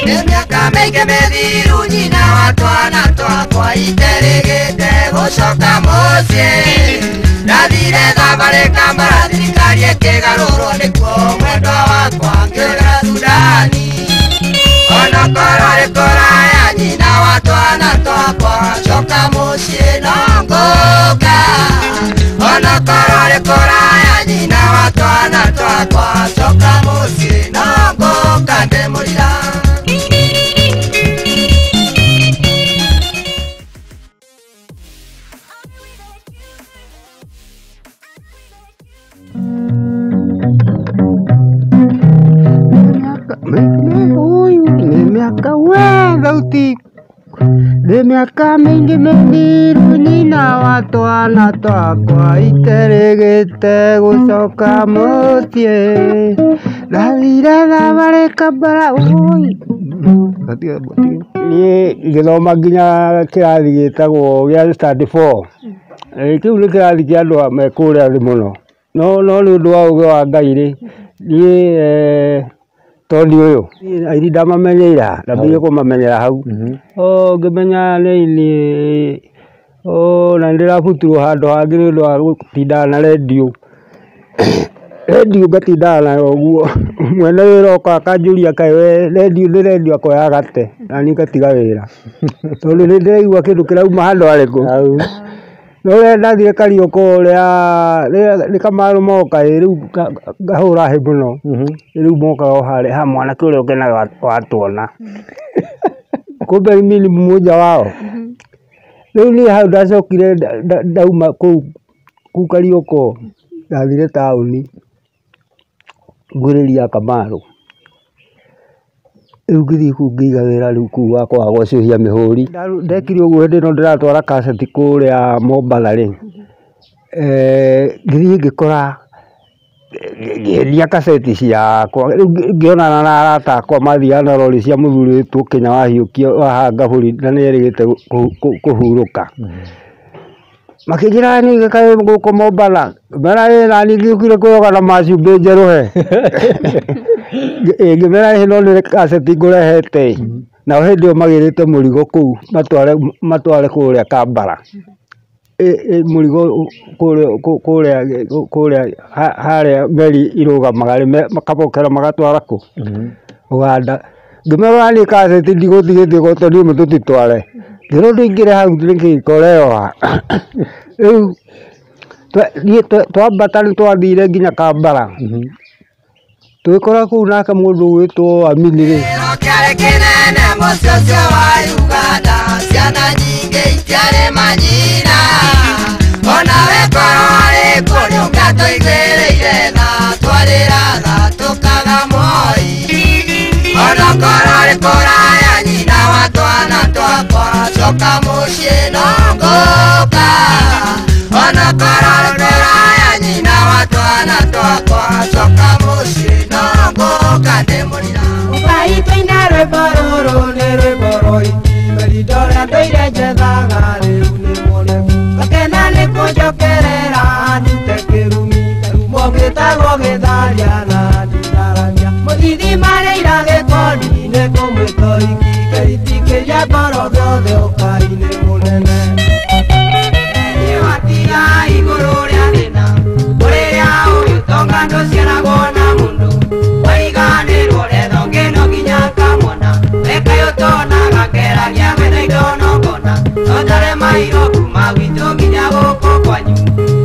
Nĩ mĩaka mĩingĩ mĩthiru nyina wa twana twakwa iterĩgĩte gũcoka mũciĩ. Ndathire thabarĩ Kambara thirikari ĩkĩgarũrwo nĩkuo mwendwa wakwa ngĩũrĩra Sudani. Onokorwo arĩ kũraya nyina wa twana twakwa coka mũciĩ no ngũka. Onokorwo arĩ kũraya nyina wa twana twakwa coka mũciĩ no ngũka ndĩmũrira. Nĩ mĩaka we thauti nĩ mĩaka mĩingĩ mĩthiru nyina wa twana twakwa iterĩgĩte gũcoka mũciĩ. Ndathire thabarĩ Kambara ũi. Niĩ ngĩthoma nginya kĩrathi gĩtagwo gĩa standard four. Kĩu nĩ kĩrathi kĩa andũ me kũrĩa thĩ mũno. No nĩ ũndũ wa ũgĩ wa Ngai rĩ, niĩ tondũ ũyũ aini ndamamenyeire ha, ndambĩrĩirie kũmamenyera hau. Ngĩmenya nĩ aini na nĩndĩrabutirwo handũ hangĩ nĩ ũndũ wa gũtindaga na rendio. Rendio ngatindaga nayo ũguo, mwene wĩra oka akanjũria kaĩ we rendio nĩ rendio akoya agate, naniĩ ngatiga wĩra. Tondũ nĩndĩraigua kĩndũ kĩrauma handũ harĩkũ? No rĩrĩa ndathire Kariũka ũrĩa nĩ Kamaru moka ĩ rĩu ngahũra hĩ mũno. Rĩu mokaga o harĩa ha mwanake ũrĩa ũkenaga watuona. Kumbe mimi ni mmoja wao. Rĩu niĩ hau ndacokire ndauma kũu Kariũka ndathire taũni ngwĩrĩria Kamaru. Rĩu ngĩthiĩ kũu ngĩiga wĩra rĩu kũu wa kwaga gwacũhia mĩhũri. Ndekire ũguo hĩndĩ ĩno ndĩratwara kaseti kũrĩa Mombatha rĩ, ngĩthiĩ ngĩkora ngĩendia kaseti ciakwa. Rĩu ngĩonana na arata akwa mathiaga na rori cia mũthuri wĩtwo Kenya wahiũkia wahanga bũrũri na nĩerĩgĩte kũhurũka. Makĩnjĩra niĩ kaĩ gũkũ Mombatha, ngĩmera ĩ naniĩ ngĩũkire kwĩyoga na macumbĩ njerũhe. Ngĩmera ĩ no nĩ kaseti ngũrehete ĩ. Nao hĩndĩ ĩyo magĩrĩte mũrigo kũu matware kũrĩa Kambara. Mũrigo kũrĩa harĩa meri irũgamaga rĩ, makabokera magatwara kũ? Uganda. Ngĩmera niĩ kaseti ndigũtigĩtie tondũ tũtitware. Ngĩrwo ndũingĩre hau nĩkĩ koreoha. Rĩu niĩ twambata nĩtwathire nginya Kambara. Tũgĩkora kũu nake mũndũ ũgwĩtwo Amini rĩ. Kĩrĩ kĩnene mũciĩ ũcio wa Uganda, ciana nyingĩ itiarĩ manyina. Onawe korwo arĩ kũ nĩũngĩatũiguĩrĩire tha, twarĩraga tũkaga moi. Onokorwo arĩ kũraya nyina wa twana twakwa, coka mũciĩ no ngũka. Onokorwo arĩ kũraya nyina wa twana twakwa, coka mũciĩ no ngũka ndĩmũrira. Ũkai tũine rwĩmbo rũrũ nĩ rwĩmbo rũiki, merindo ũrĩa ndũire njethaga rĩu nĩ mũremu. Ngakena nĩ kũnjokerera ndute kĩrumi, kĩrumo gĩtagwo gĩtharia na nditharania. Mũthithi marĩira gĩkondi nĩ kũmwĩta ũhiki, kĩritikĩria ngoro gĩothe ũkai nĩ mũnene. Nĩwatiga igũrũ rĩa thĩna, ũrĩa ũgĩtonga ndũciaragwo na mũndũ. Waiganĩrwo retha ũngĩ no nginya akamwona, we kaĩ ũtonaga ngeragia gwetha indo no ngona. No ndare mairwo kuma gwitũ nginya gũkũ kwanyu,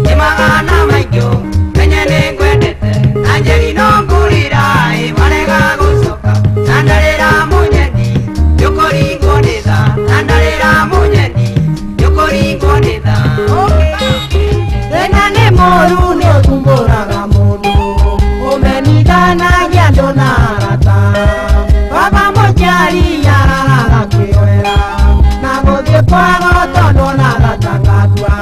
nĩ magana maingĩ menye nĩ ngwendete. Na njeri no ngũrĩra ĩ marega gũcoka, na ndarĩra mũnyendi nĩũkũringwo nĩ tha, na ndarĩra mũnyendi nĩũkũringwo nĩ tha. Thĩna nĩ mũũru nĩũthumbũraga mũndũ, ũmenithanagia andũ na arata. Baba mũciari araraga kwĩyoera, na gũthiĩ kwago tondũ onaga ta ngakua,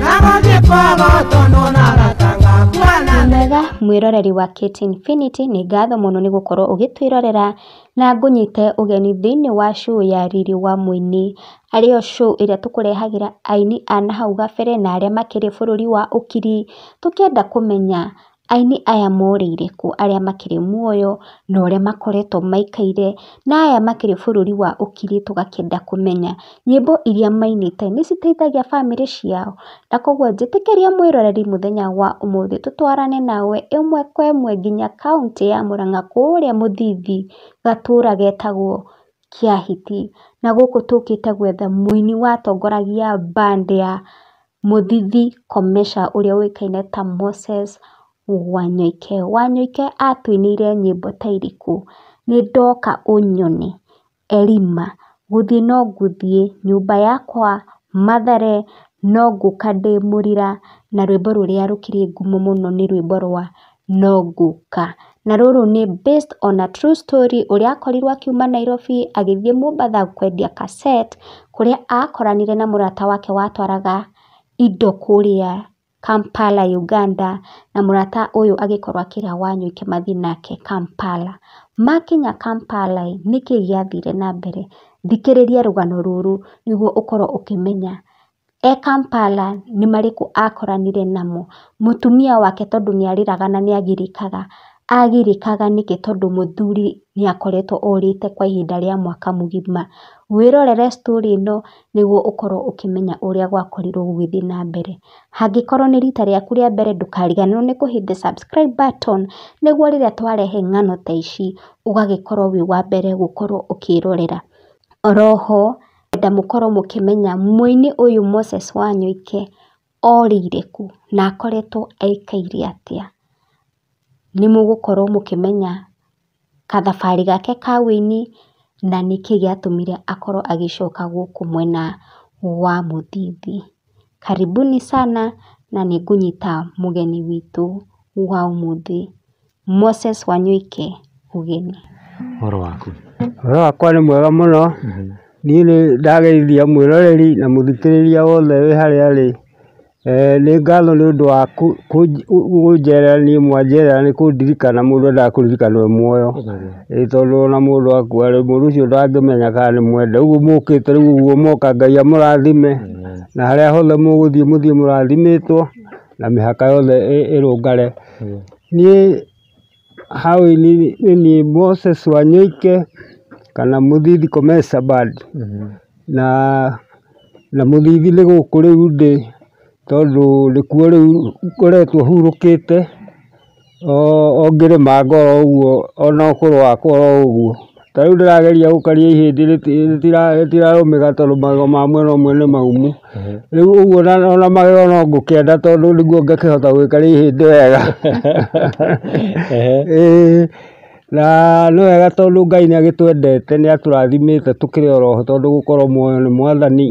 na gũthiĩ kwago tondũ onaga ta ngakua na Wega mwĩroreri wa Kate Infinity, nĩ ngatho mũno nĩ gũkorwo ũgĩtwĩrorera na ngũnyite ũgeni thĩinĩ wa show ya Riri wa Mũini, arĩyo show ĩrĩa tũkũrehagĩra aini a nahau gabere na arĩa makĩrĩ bũrũri wa ũkiri, tũkĩenda kũmenya Aini aya morĩire kũ arĩa makĩrĩ muoyo na ũrĩa makoretwo maikaire, na aya makĩrĩ bũrũri wa ũkiri tũgakĩenda kũmenya nyĩmbo iria mainĩte nĩ citeithagia bamĩrĩ ciao. Na koguo njĩtĩkĩria mwĩroreri mũthenya wa ũmũthĩ tũtwarane nawe ĩmwe kwa ĩmwe nginya kaũntĩ ya Mũrang'a kũrĩa Mũthithi gatũra getagwo Kĩahiti. Na gũkũ tũkĩte gwetha mũini watongoragia band ya Mũthithi Komesha ũrĩa ũĩkaine ta Moses Wanyoike. Wanyoike atũinĩire nyĩmbo ta irĩkũ? Nĩ ndoka ũnyone, Elima, gũthiĩ no ngũthiĩ, nyũmba yakwa, Mathare, no ngũka ndĩ mũrira, na rwĩmbo rũrĩa rũkĩrĩ ngumo mũno nĩ rwĩmbo rwa no ngũka. Na rũrũ nĩ based on a true story ũrĩa akorirwo akiuma Nairobi agĩthiĩ Mombatha kwendia cassette kũrĩa akoranire na mũrata wake watwaraga indo kũrĩa Kampala Uganda, na mũrata ũyũ agĩkorwo akĩra Wanyoike mathiĩ nake Kampala. Makinya Kampala ĩ, nĩkĩ gĩathire na mbere? Thikĩrĩria rũgano rũrũ nĩguo ũkorwo ũkĩmenya e Kampala nĩ marĩkũ akoranire namo. Mũtumia wake tondũ nĩ arĩraga na nĩ agirĩkaga, agirĩkaga nĩkĩ tondũ mũthuri nĩ akoretwo orĩte kwa ihinda rĩa mwaka mũgima. Wĩrorere story ĩno nĩguo ũkorwo ũkĩmenya ũrĩa gwakorirwo gũgĩthiĩ na mbere. Hangĩkorwo nĩ rita rĩaku rĩa mbere ndũkariganĩrwo nĩ kũ hit the subscribe button nĩguo rĩrĩa twarehe ng'ano ta ici ũgagĩkorwo wĩ wa mbere gũkorwo ũkĩrorera. Oroho enda mũkorwo mũkĩmenya mũini ũyũ Moses Wanyoike orĩire kũ na akoretwo aikaire atĩa. Nĩ mũgũkorwo mũkĩmenya kathabarĩ gake ka wũini na nĩkĩ gĩatũmire akorwo agĩcoka gũkũ mwena wa Mũthithi. Karibuni sana na nĩ ngũnyita mũgeni witũ wa ũmũthĩ Moses Wanyoike ũgeni. Ũhoro waku? Ũhoro wakwa nĩ mwega mũno. Niĩ nĩ ndageithia mwĩroreri na mũthikĩrĩria wothe wĩ harĩa arĩ. Nĩ ngatho nĩ ũndũ wa kũnjerera niĩ mwanjerera nĩ kũndirikana mũndũ endaga kũririkanwo e muoyo. Tondũ ona mũndũ akua rĩ, mũndũ ũcio ndangĩmenya kana nĩ mwende. Ũguo mũkĩte rĩu ũguo mwoka Ngai amũrathime na harĩa hothe mũgũthiĩ mũthiĩ mũrathimĩtwo na mĩhaka yothe ĩrũngare. Niĩ hau nĩ niĩ Moses Wanyoike kana Mũthithi Komesa Band. Na Mũthithi nĩ gũkũ rĩu ndĩ tondũ nĩkuo rĩu ngoretwo hurũkĩte o ngĩrĩmanga oro ũguo ona ũkũrũ wakwa oro ũguo. Ta rĩu ndĩrageria gũkaria ihĩndĩ rĩtirarũmĩka tondũ magego ma mwena ũmwe nĩ maũmũ. Rĩu ũguo ona magego no ngũkĩenda tondũ nĩguo ngakĩhota gũgĩkaria ihĩndĩ wega. Ĩĩ, na nĩ wega tondũ Ngai nĩ agĩtwendete nĩ atũrathimĩte tũkĩrĩ oroho tondũ gũkorwo muoyo nĩ mwathani.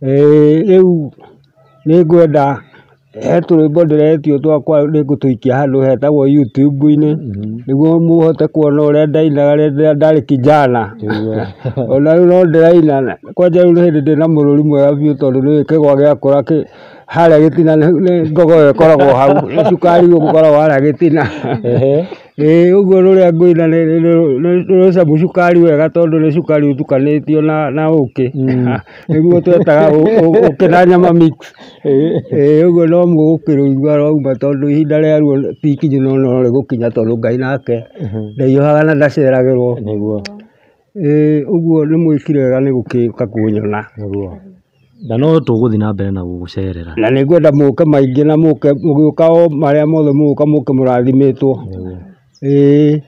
Ĩĩ, rĩu nĩ ngwenda he tũrwĩmbo ndĩretio twakwa nĩ ngũtũikia handũ hetagwo YouTube-inĩ nĩguo mũhote kuona ũrĩa ndainaga rĩrĩa ndarĩ kijana. Ona rĩu no ndĩraina kwanja rĩu nĩ hĩndĩ ndĩna mũrũri mwega biũ tondũ nĩũĩ kĩgwa gĩakũra harĩa gĩtina nĩ ngogoyo ĩkoragwo hau, nĩ cukari ũkoragwo harĩa gĩtina. Ĩĩ ũguo rũrĩa ngũina nĩ rũcamu cukari wega tondũ nĩ cukari ũtukanĩtio na ũkĩ. Nĩguo twetaga ũkĩ na nyama mix. Ĩĩ ũguo no mũgũkĩrũigua rwauma tondũ ihinda rĩaruo ti ikinyu no no rĩgũkinya tondũ Ngai nake ndahiũhaga na ndaceragĩrwo. Ĩĩ ũguo nĩ mwĩkire wega nĩ gũgĩũka kũnyona. Na no tũgũthiĩ na mbere na gũgũcerera. Na nĩ ngwenda mũke maingĩ na mũke mũgĩũka o marĩa mothe mũgũka mũke mũrathimĩtwo. Ĩĩ.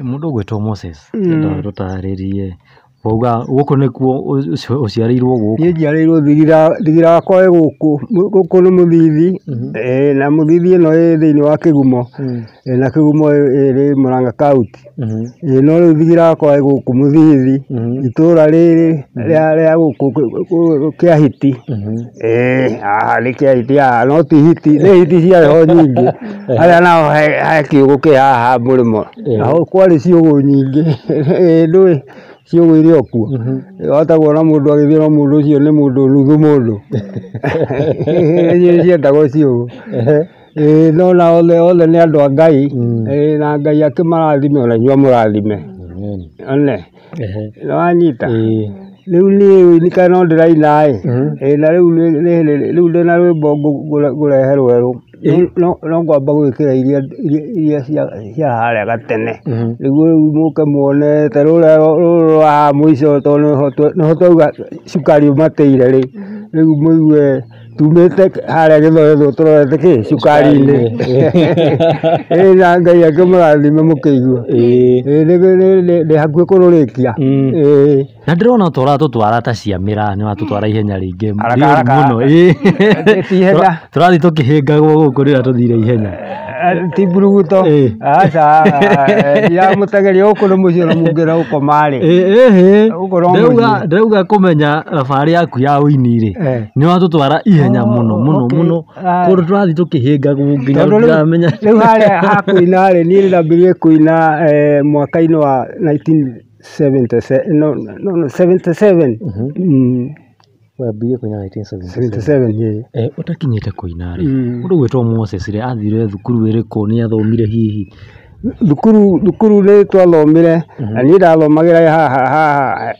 Mũndũ ũgwĩtwo Moses, ndĩrenda ũtũtarĩrie wauga gũkũ nĩkuo ũciarĩirwo gũkũ? Niĩ njiarĩirwo thigira wakwa wĩ gũkũ, gũkũ nĩ Mũthithi, na Mũthithi ĩno ĩ thĩinĩ wa Kĩgumo, na Kĩgumo ĩrĩ Mũrang'a kaũntĩ. No rĩu thigira wakwa wĩ gũkũ Mũthithi, itũra rĩrĩ rĩa gũkũ Kĩahiti. Ĩĩ haha nĩ Kĩahiti haha no ti hiti, nĩ hiti ciarĩ ho nyingĩ, harĩa naho he kĩũgũ kĩ haha mũrĩmo, naho kwarĩ ciũgũ nyingĩ, ĩĩ ndũĩ ciũgũ irĩ o kuo. Wahota kuona mũndũ agĩthiĩ no mũndũ ũcio nĩ mũndũ nuthu mũndũ. Icio cietagwo ciũgũ. Ĩĩ no na othe othe nĩ andũ a Ngai, ĩĩ na Ngai akĩmarathime ona inyuĩ amũrathime. One, nĩ wanyita? Rĩu niĩ ũini kaĩ no ndĩraina ĩ, ĩĩ na rĩu rĩu ndĩna rwĩmbo ngũrehe rwerũ. No ngwamba gwĩkĩra iria cia harĩa gatene nĩguo rĩu mũke muone ta rũrĩa rũrũ rwa haha mũico, tondũ nĩho twauga cukari ũmatĩire rĩ, rĩu mũigue tumĩte harĩa Gĩthoetho tũrorete kĩ cukari-inĩ. Ĩ na Ngai akĩmũrathime mũkĩigua. Ĩ ndĩ hakuhĩ kũrũrĩkia. Ĩ Na ndĩrona ta ũratũtwara ta cia mĩraa, nĩ ũratũtwara ihenya rĩingĩ Haraka, haraka. mũno. Ĩ. Ti ihenya. Tũrathiĩ tũkĩhĩngagwo gũkũ rĩrĩa tũthire ihenya. Ti mburuguto. Aca, ndiramũteng'eria gũkũ nĩ mũciĩ ona mũngĩenda gũkoma rĩ. Ĩ Gũkũ no mũciĩ. Ndĩrauga kũmenya thabarĩ yaku ya ũini rĩ, nĩ watũtwara ihenya mũno mũno mũno, kũndũ tũrathiĩ tũkĩhĩngagwo nginya Tondũ ndĩramenya. Rĩu harĩa ha kũina rĩ, niĩ ndambirie kũina mwaka-inĩ wa 1977, no, no, no, 77. Wambirie kũina 1977. 77, ĩ. Ũtakinyĩte kũina rĩ, mũndũ ũgwĩtwo Moses rĩ, athire thukuru ĩrĩkũ, nĩ athomire hihi? Thukuru nĩ twathomire, na niĩ ndathomagĩra haha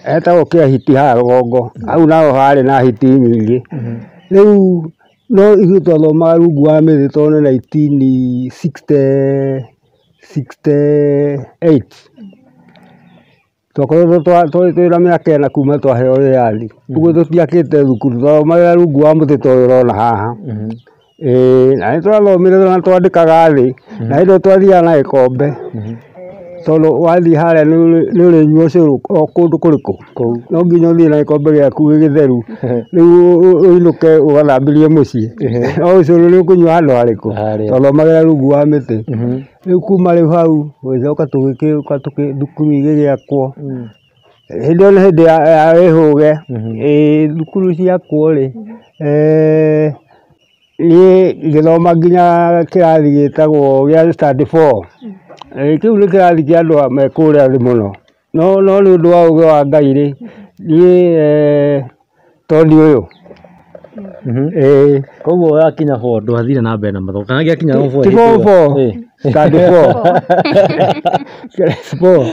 hetagwo Kĩahiti haha rũgongo, hau naho harĩ na hiti nyingĩ. Rĩu no ithuĩ twathomaga rungu wa mĩtĩ tondũ nĩ 1968 twakoretwo twĩna mĩaka ĩna kuma twaheo wĩyathi, ũguo tũtiakĩte thukuru, twathomagĩra rungu wa mũtĩ ta ũyũ ũrona haha. Ĩĩ, na nĩ twathomire na twandĩkaga thĩ, na hĩndĩ ĩyo twathiaga na gĩkombe, tondũ wathiĩ harĩa nĩ ũrĩnyua ũcũrũ o kũndũ kũrĩkũ, no nginya ũthiĩ na gĩkombe gĩaku gĩ gĩtheru, rĩu ũinũke ũgathambĩrie mũciĩ, no ũcũrũ nĩ ũkũnyua handũ harĩkũ? Twathomagĩra rungu wa mĩtĩ. Rĩu kuma rĩu hau gũgĩcoka tũgĩkĩũka thukuru igĩgĩakwo, hĩndĩ ĩyo nĩ hĩndĩ ya wĩhũge. Ĩĩ, thukuru ciakwo rĩ, niĩ ngĩthoma nginya kĩrathi gĩtagwo gĩa standard 4. Kĩu nĩ kĩrathi kĩa andũ me kũrĩa thĩ mũno, no nĩ ũndũ wa ũgĩ wa Ngai rĩ, niĩ tondũ ũyũ. Ĩĩ. Koguo wakinya 4 ndwathire na mbere na mathomo, kana gĩakinya form 4? Ti form 4, standard 4. 4.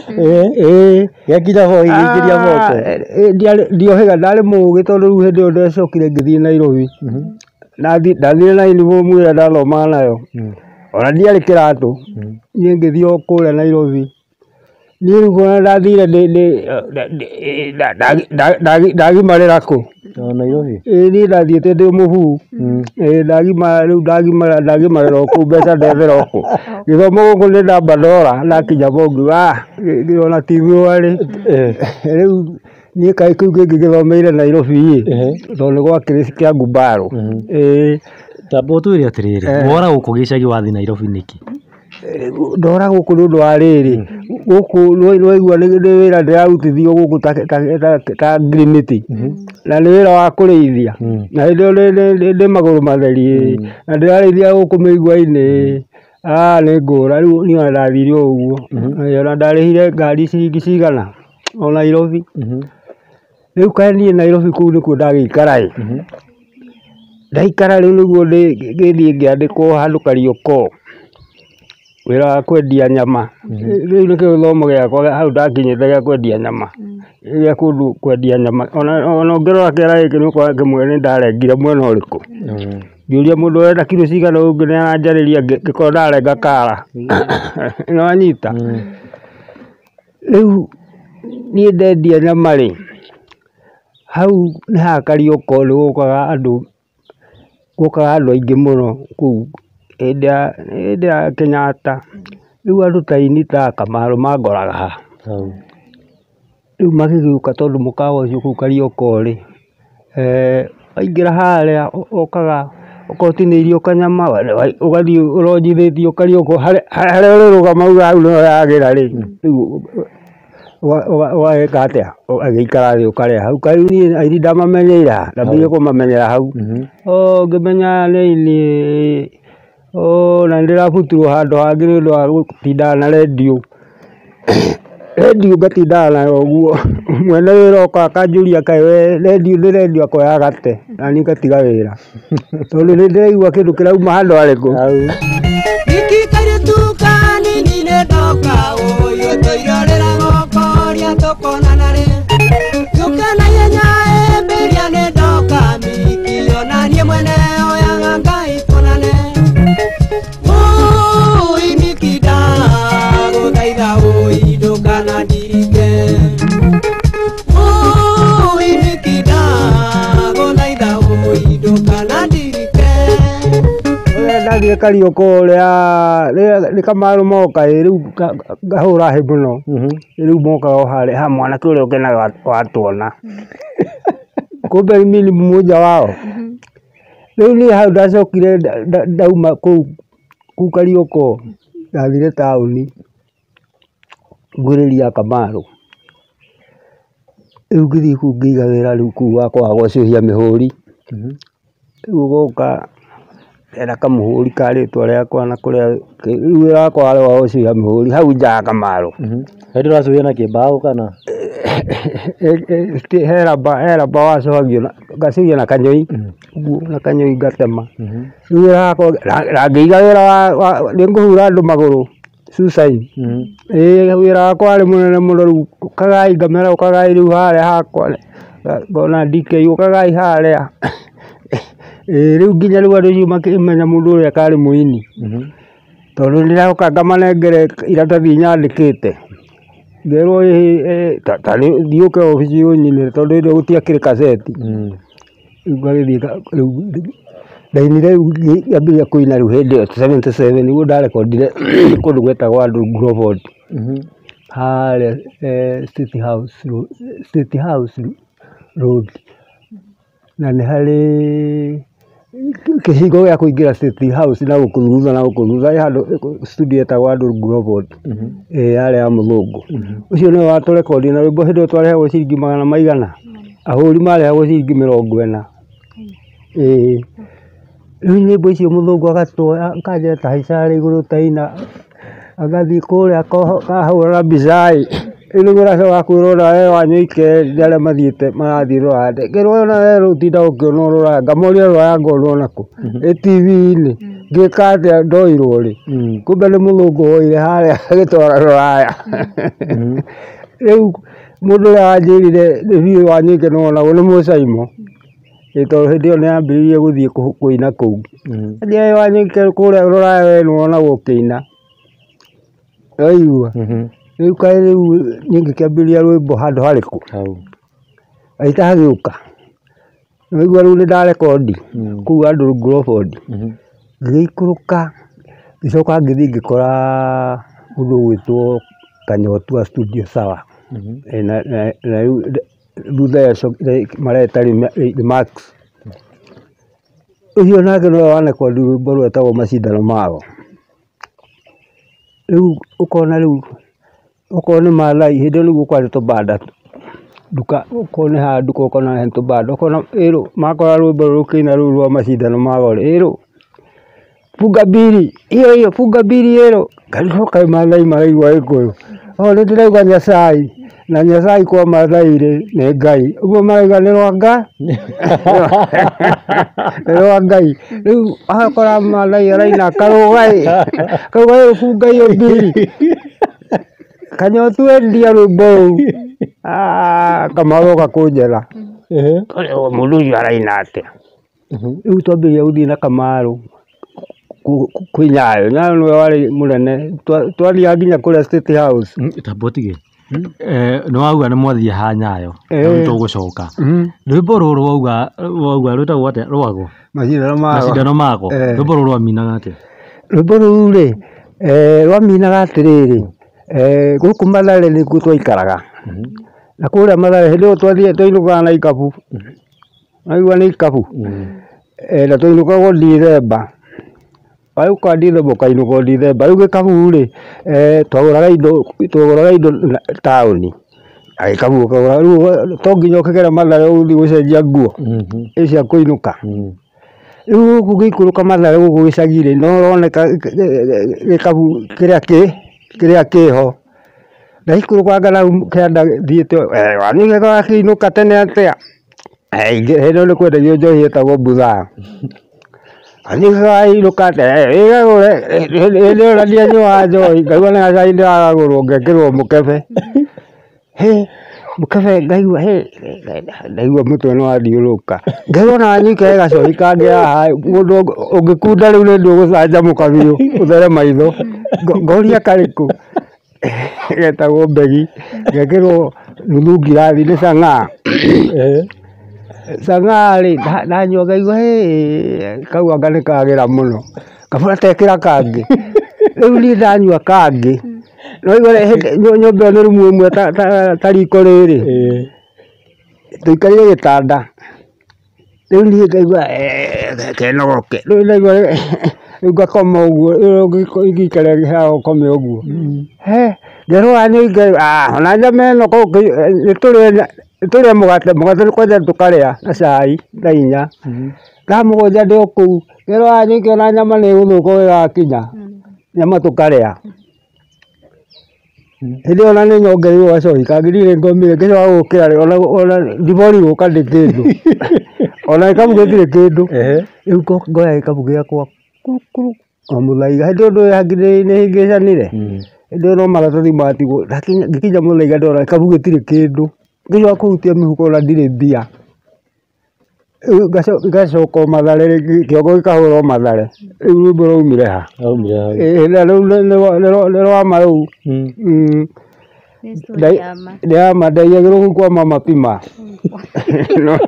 Ĩĩ. Gĩakinya 4 igĩikĩria moko. Ndiohĩga, ndarĩ mũgĩ tondũ rĩu hĩndĩ ĩyo ndacokire ngĩthiĩ Nairobi. Ndathire na uniform ĩrĩa ndathomaga nayo, ona ndiarĩ kĩratũ, niĩ ngĩthiĩ o kũrĩa Nairobi. Niĩ rĩu ona ndathire ndagimarĩra kũ? O Nairobi. Ĩĩ, niĩ ndathiĩte ndĩ mũbuu. Ĩĩ, ndagimara rĩu ndagimarĩra o kũu, mbeca ndethera o kũ. Gĩthomo gũkũ nĩ ndamba ndora ndakinya bo ngiuga ona ti rĩ. Rĩu niĩ kaĩ kĩu kĩngĩ gĩthomeire Nairobi ĩ, tondũ nĩ gwakĩrĩ Kiambu Mbarũ. Ĩĩ. Tamba ũtwĩre atĩrĩrĩ, wora gũkũ gĩcagi wathiĩ Nairobi nĩkĩ? Ndora gũkũ nĩ ũndũ wa rĩrĩ, gũkũ nĩwaigua nĩ wĩra ndĩrarutithio gũkũ ta ngirimiti, na nĩ wĩra wa kũrĩithia, na hĩndĩ ĩyo ndĩ magũrũ matheri, na ndĩrarĩithia gũkũ mĩigua-inĩ, nĩ ngũra rĩu niĩ ona ndathire o ũguo, ona ndarĩhire ngari ciringi cigana o Nairobi. Rĩu kaĩ niĩ Nairobi kũu nĩkuo ndagĩikara ĩ, ndaikara rĩu nĩguo ngĩthiĩ ngĩandĩkwo handũ Kariokor, wĩra wa kwendia nyama. Rĩu nĩkĩo gĩthomo gĩakwa hau ndakinyĩte gĩa kwendia nyama, gĩa kũndũ kwendia nyama. Ona ũngĩrora kĩara gĩkĩ nĩ ũkuona kĩmwe nĩ ndarengire mwena ũrĩkũ. Ngĩũria mũndũ ũrenda kiro cigana ũngĩ nĩ aranjarĩria ngĩkorwo ndarenga kara. Nĩ wanyita? Rĩu niĩ ndendia nyama rĩ, hau nĩ haha Kariokor nĩ gũkaga andũ, gũkaga andũ aingĩ mũno kũu hĩndĩ ya Kenyatta. Rĩu andũ ta aini ta Kamaru mangoraga haha. Rĩu magĩgĩũka tondũ mũkawa ũcio kũu Kariokor rĩ, waingĩra harĩa ũkaga okorwo ũtinĩirio kanyama ũgathiĩ ũronjithĩtio Kariokor harĩa ũrĩrũgama uge hau nĩho yagĩra rĩ, rĩu ũgagĩka atĩa? Ũgagĩikara thĩ ũkarĩa hau. Kaĩ rĩu niĩ aini ndamamenyeire ha? Ndambire kũmamenyera hau. Ngĩmenya nĩ aini, na nĩndĩrabutirwo handũ hangĩ nĩ ũndũ wa gũtindaga na rendio. Rendio ngatindaga nayo ũguo, mwene wĩra oka akanjũria kaĩ we rendio nĩ rendio akoya gate, na niĩ ngatiga wĩra. Tondũ nĩ ndĩraigua kĩndũ kĩrauma handũ harĩkũ? Gĩkĩ kairĩtu kanini nĩ ndoka ũyũ tũirorĩra gũkoria tũkonana rĩ, Tũke na ihenya ĩmbĩria nĩ ndoka miki ona niĩ mwene oyaga Ngai tuonane. Ndathire Karioko ũrĩa nĩ Kamaru moka ĩ rĩu ngahũra hĩ mũno. Rĩu mokaga o harĩa ha mwanake ũrĩa ũkenaga watuona. Kumbe mimi ni mmoja wao. Rĩu niĩ hau ndacokire ndauma kũu Karioko ndathire taũni ngwĩrĩria Kamaru. Rĩu ngĩthiĩ kũu ngĩiga wĩra rĩu kũu wakwa wa gwacũhia mĩhũri. Rĩu ũgoka ena kamũhũri ka rĩtwa rĩakwa na kũrĩa rĩu wĩra wakwa warĩ wa gwacũhia mĩhũri hau nja ya Kamaru. Hĩndĩ ũracũhia na kĩmbaũ kana? He raba wacũhagio ngacũhia na kanyũi ũguo na kanyũi ngatema. Rĩu wĩra wakwa na ngĩiga wĩra wa nĩngũhura andũ magũrũ suicide. Ĩĩ wĩra wakwa warĩ mũnene mũno rĩu ũkagai ngamera ũkagai rĩu harĩa hakwa ngona DK ũkagai harĩa. Ĩĩ rĩu nginya rĩu andũ acio makĩmenya mũndũ ũrĩa karĩ mũini. Tondũ nĩndĩroka ngamanengere iratathi nyandĩkĩte. Ngerwo ĩhĩ ta thiĩ ũke obici ũnyinĩre tondũ hĩndĩ ĩyo gũtiakĩrĩ kaseti. Rĩu ngagĩthiĩ rĩu ndainire rĩu ngĩambĩrĩria kũina rĩu hĩndĩ ĩyo 77 nĩguo ndarekondire kũndũ gwetagwo Andrew Grovewood. Harĩa State House Road. Na nĩ harĩ kĩhingo gĩa kũingĩra State House na gũkũ thutha na gũkũ thutha he handũ studio ĩtagwo Andrew Grovewood. Ĩĩ yarĩ ya mũthũngũ. Ũcio nĩwe watũrekondire na rwĩmbo hĩndĩ ĩyo twarĩhagwo ciringi magana maigana. Ahũri marĩhagwo ciringi 40. Ĩĩ rĩu nyĩmbo icio mũthũngũ agatuoya akanjĩra ta haica harĩa igũrũ taina agathiĩ kũrĩa akahũra mbica ĩ rĩu nĩguo ũracoka kwĩrwo na we Wanyoike nĩ arĩa mathiĩte marathiĩ Rũraya ngĩrwo na we rĩu ũtindaga ũkĩonwo Rũraya ngamoria Rũraya ngonwo nakũ ĩ TV-inĩ ngĩka atĩa ndoirwo rĩ kumbe nĩ mũthũngũ woire harĩa agĩtwara Rũraya. Rĩu mũndũ ũrĩa wanjĩrire niĩ Wanyoike nĩwonagwo nĩ Mũcaimo tondũ hĩndĩ ĩyo nĩambĩrĩirie gũthiĩ kũina kũu. Anjĩra Wanyoike kũrĩa Rũraya we nĩwonagwo ũkĩina. Waigua? Rĩu kaĩ rĩu niĩ ngĩkĩambĩrĩria rwĩmbo handũ harĩkũ? Itagĩũka. Nĩwaigua rĩu nĩndarekondi kũu Andrew Grovewood. Ngĩgĩikũrũka ngĩcoka ngĩthiĩ ngĩkora mũndũ ũgwĩtwo Kanyotu wa Studio Sawa. Na rĩu thutha mareta Remax. Ũcio nake nĩwe warekondi rwĩmbo rwetagwo Macindano Mago. Rĩu ũkona rĩu okorwo nĩ Maathai hĩndĩ ĩyo nĩguo kwarĩ tũbanda nduka okorwo nĩ haha nduka ũkona he tũbanda ũkona ĩrũ makora rwĩmbo rũkĩina rũu rwa Macindano Mago rĩ ĩrũ funga mbili hiyo hiyo funga mbili ĩrũ ngarigwo kaĩ Maathai maraigua Gĩkũyũ. O nĩ ndĩraigua Nyasaye na Nyasaye kwa Maathai rĩ nĩ Ngai ũguo marauga nĩ rwa Ngai nĩ rwa Ngai. Rĩu akora Maathai araina karũga ĩ karũga ĩ funga hiyo mbili Kanyotu endia rwĩmbo rũu Kamau oka kũnjera mũndũ ũcio araina atĩa. Rĩu twambĩrĩria gũthiĩ na Kamaru kwĩ Nyayo, Nyayo nĩwe warĩ mũnene twathiaga nginya kũrĩa State House. Tamba ũtige nĩ wauga nĩ mwathiĩ ha Nyayo rĩu tũgũcoka rwĩmbo rũrũ wauga rwĩtagwo atĩa rwago Macindano Mago. Macindano Mago. Rwĩmbo rũrũ rwaminaga atĩa? Rwĩmbo rũu rĩ rwaminaga atĩrĩrĩ gũkũ Mathare nĩkuo twaikaraga na kũrĩa Mathare hĩndĩ ĩyo twathiĩ twainũkaga na ikabu waigua nĩ ikabu na twainũkaga o Dithemba waũka Dithemba ũkainũka o Dithemba rĩu gĩkabu rĩ twagũraga indo taũni na gĩkabu ũkagũra rĩu to nginya ũkĩgere Mathare ũthiĩ gũcenjia nguo cia kũinũka. Rĩu gũkũ ngĩikũrũka Mathare gũkũ gĩcagi rĩ no ũroneka gĩkabu kĩrĩa kĩho ndaikũrũkanga nau kĩanda thiĩte Wanyoike wakĩinũka tene atĩa hĩndĩ ĩyo nĩ kwendagio njohi ĩtagwo Buthaa. Wanyoike wainũka atĩa ĩgagũre hĩndĩ ĩyo na ndianyuaga njohi ngaigua nĩ gacai ndĩrakagũrwo ngekĩrwo mũkebe. Hĩ mũkebe ngaigua hĩ ndaigua mũtwe nĩ wathiũrũrũka ngaigua ona Wanyoike he gacohi kangĩ haha mũndũ ũngĩkunda rĩu nĩ ndũgũcanjamũka biũ ũthere maitho ngoria karĩkũ getagwo mbegi ngekĩrwo nuthu ngirathi nĩ chang'aa. Chang'aa rĩ ndanyua ngaigua hĩ kau anga nĩ kagĩra mũno. Ngamwĩra tekĩra kangĩ. Rĩu niĩ ndanyua kangĩ. No igua nyũmba ĩyo nĩ rumu ĩmwe ta riko rĩrĩ. Tũikarĩire gĩtanda. Rĩu niĩ ngaigua kenogoke. Rĩu ndaigua rĩu ngakoma ũguo, ingĩikara haha ũkome ũguo. He, ngerwo Wanyoike ona nyama ĩno nĩtũrĩe mũgate, mũgate nĩ kwanja tũkarĩa na cai thaa inya. Thaa mũgwanja ndĩ o kũu, ngerwo Wanyoike ona nyama nĩ ĩgũthũka ũgĩgakinya, nyama tũkarĩa. Hĩndĩ ĩyo ona nĩ nyongereirwo gacohi kangĩ ndirĩ ngomire ngĩcoka gũkĩra rĩ ona ndibori gũka ndĩ kĩndũ. Ona gĩkabu gĩtirĩ kĩndũ. Rĩu ngoya gĩkabu gĩakwa kurukuru o Mũthaiga. Hĩndĩ ĩyo ndũĩ nĩ hĩngĩcanire. Hĩndĩ ĩyo no maratathi matigwo. Ngĩkinya Mũthaiga ndona gĩkabu gĩtirĩ kĩndũ. Ngĩcoka kũhutia mĩhuko ona ndirĩ mbia. Rĩu ngacoka o Mathare rĩngĩ, kĩongo gĩkahũra o Mathare. Rĩu rwĩmbo rwaumire ha? Ĩĩ na rĩu nĩ rwama rũu. Nĩ ya ma ndaiyagĩrwo kũu kwa mama Pima.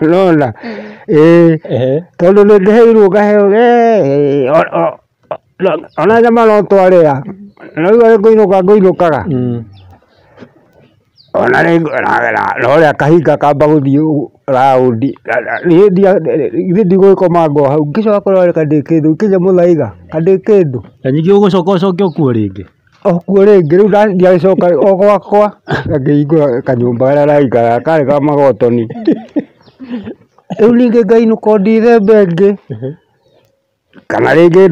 Nona ĩĩ tondũ nĩ ndĩheirwo ngaheo ona nyama no twarĩa. Na rĩu arĩ kũinũka ngũinũkaga. Ona rĩu no ũrĩa kahinga kamba gũthiĩ raundi. Niĩ githĩ ndigũgĩkoma ngo hau. Ngĩcoka kũrora ndĩ kĩndũ, nginya Mũthaiga kandĩ kĩndũ. Na ningĩ ũgũcoka ũcoke o kuo rĩngĩ? O kuo rĩngĩ rĩu ndiagĩcoka o gwakwa ngĩhingũra kanyũmba karĩa ndaikaraga karĩ ka magotoni. Rĩu ningĩ ngainũka o ndithemba ĩngĩ kana rĩngĩ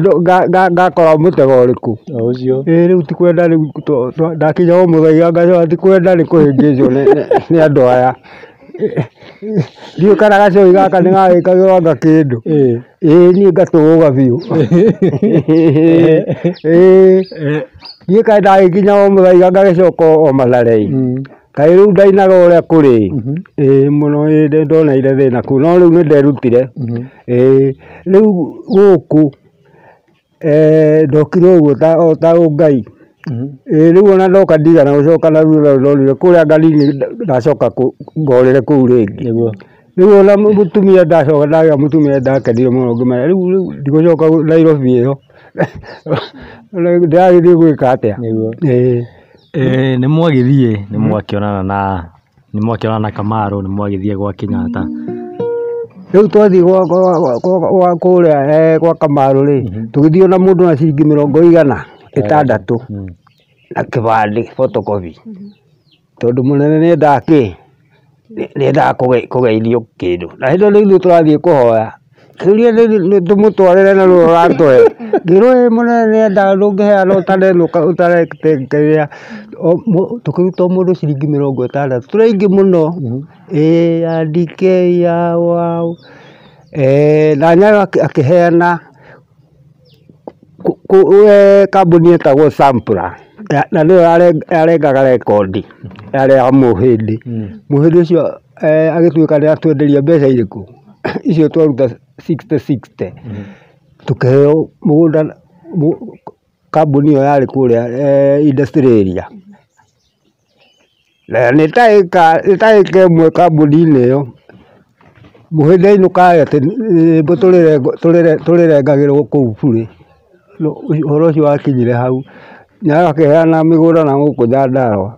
ngakora mũtego ũrĩkũ. O ũcio. Ĩĩ rĩu ti kwenda rĩu ndakinya o Mũthaiga ngacoka ti kwenda nĩ kũhĩngĩcwo nĩ andũ aya. Ndiũĩ kana gacohi gaka nĩ gagĩkagĩrwo anga kĩndũ. Ĩĩ niĩ ngatũgũga biũ. Ĩĩ niĩ kaĩ ndagĩkinya o Mũthaiga ngagĩcoka o Mathare. Kaĩ rĩu ndainaga ũrĩa kũrĩ. Ĩĩ mũno ĩĩ ndoneire thĩna kũu no rĩu nĩ nderutire. Ĩĩ rĩu gũkũ ndokire ũguo o ta ũngai. Ĩĩ rĩu ona ndoka ndigana gũcoka na thutha ndonire kũrĩa Ngariri ndacoka ngorĩre kũu rĩngĩ. Rĩu ona mũtumia ndacoka ndagĩa mũtumia ndakenire mũno ngĩmenya rĩu ndigũcoka Nairobi ĩyo. Ndĩragĩthiĩ gwĩka atĩa? Ĩĩ. Nĩ mwagĩthiĩ nĩ mwakĩonana na nĩ mwakĩonana na Kamaru, nĩ mwagĩthiĩ gwa Kenyatta. Rĩu twathiĩ gwa kũrĩa gwa Kamaru rĩ, tũgĩthiĩ ona mũndũ na ciringi mĩrongo igana ĩtandatũ na kĩbandĩ photocopy. Tondũ mũnene nĩendaga kĩ? Nĩendaga kũgeithio kĩndũ. Na hĩndĩ ĩyo nĩ ithuĩ tũrathiĩ kũhoya. Kĩũria nĩ tũmũtwarĩre na nĩwe ũratũhe. Ngĩrwo ĩ mũnene nĩendaga ndũngĩheana ũtanenũka ũtarekĩrĩa. Tũkĩruta o mũndũ ciringi mĩrongo ĩtandatũ. Tũrĩ aingĩ mũno. Ĩĩ ya DK ya waũ. Na Nyayo akĩheana kambuni ĩtagwo Sampla na nĩyo yarengaga rekondi yarĩ ya Mũhĩndĩ. Mũhĩndĩ ũcio agĩtuĩka nĩ atwenderia mbeca irĩkũ icio twaruta 60-60. Tũkĩheo mũgũnda kambuni ĩyo yarĩ kũrĩa industrial area. Na nĩ ta ĩka ĩmwe kambuni-inĩ ĩyo. Mũhĩndĩ ainũka atĩ rwĩmbo tũrĩrengagĩrwo kũu burĩ. Ũhoro ũcio wakinyire hau. Nyayo akĩheana mĩgũnda na gũkũ Nyandarũa.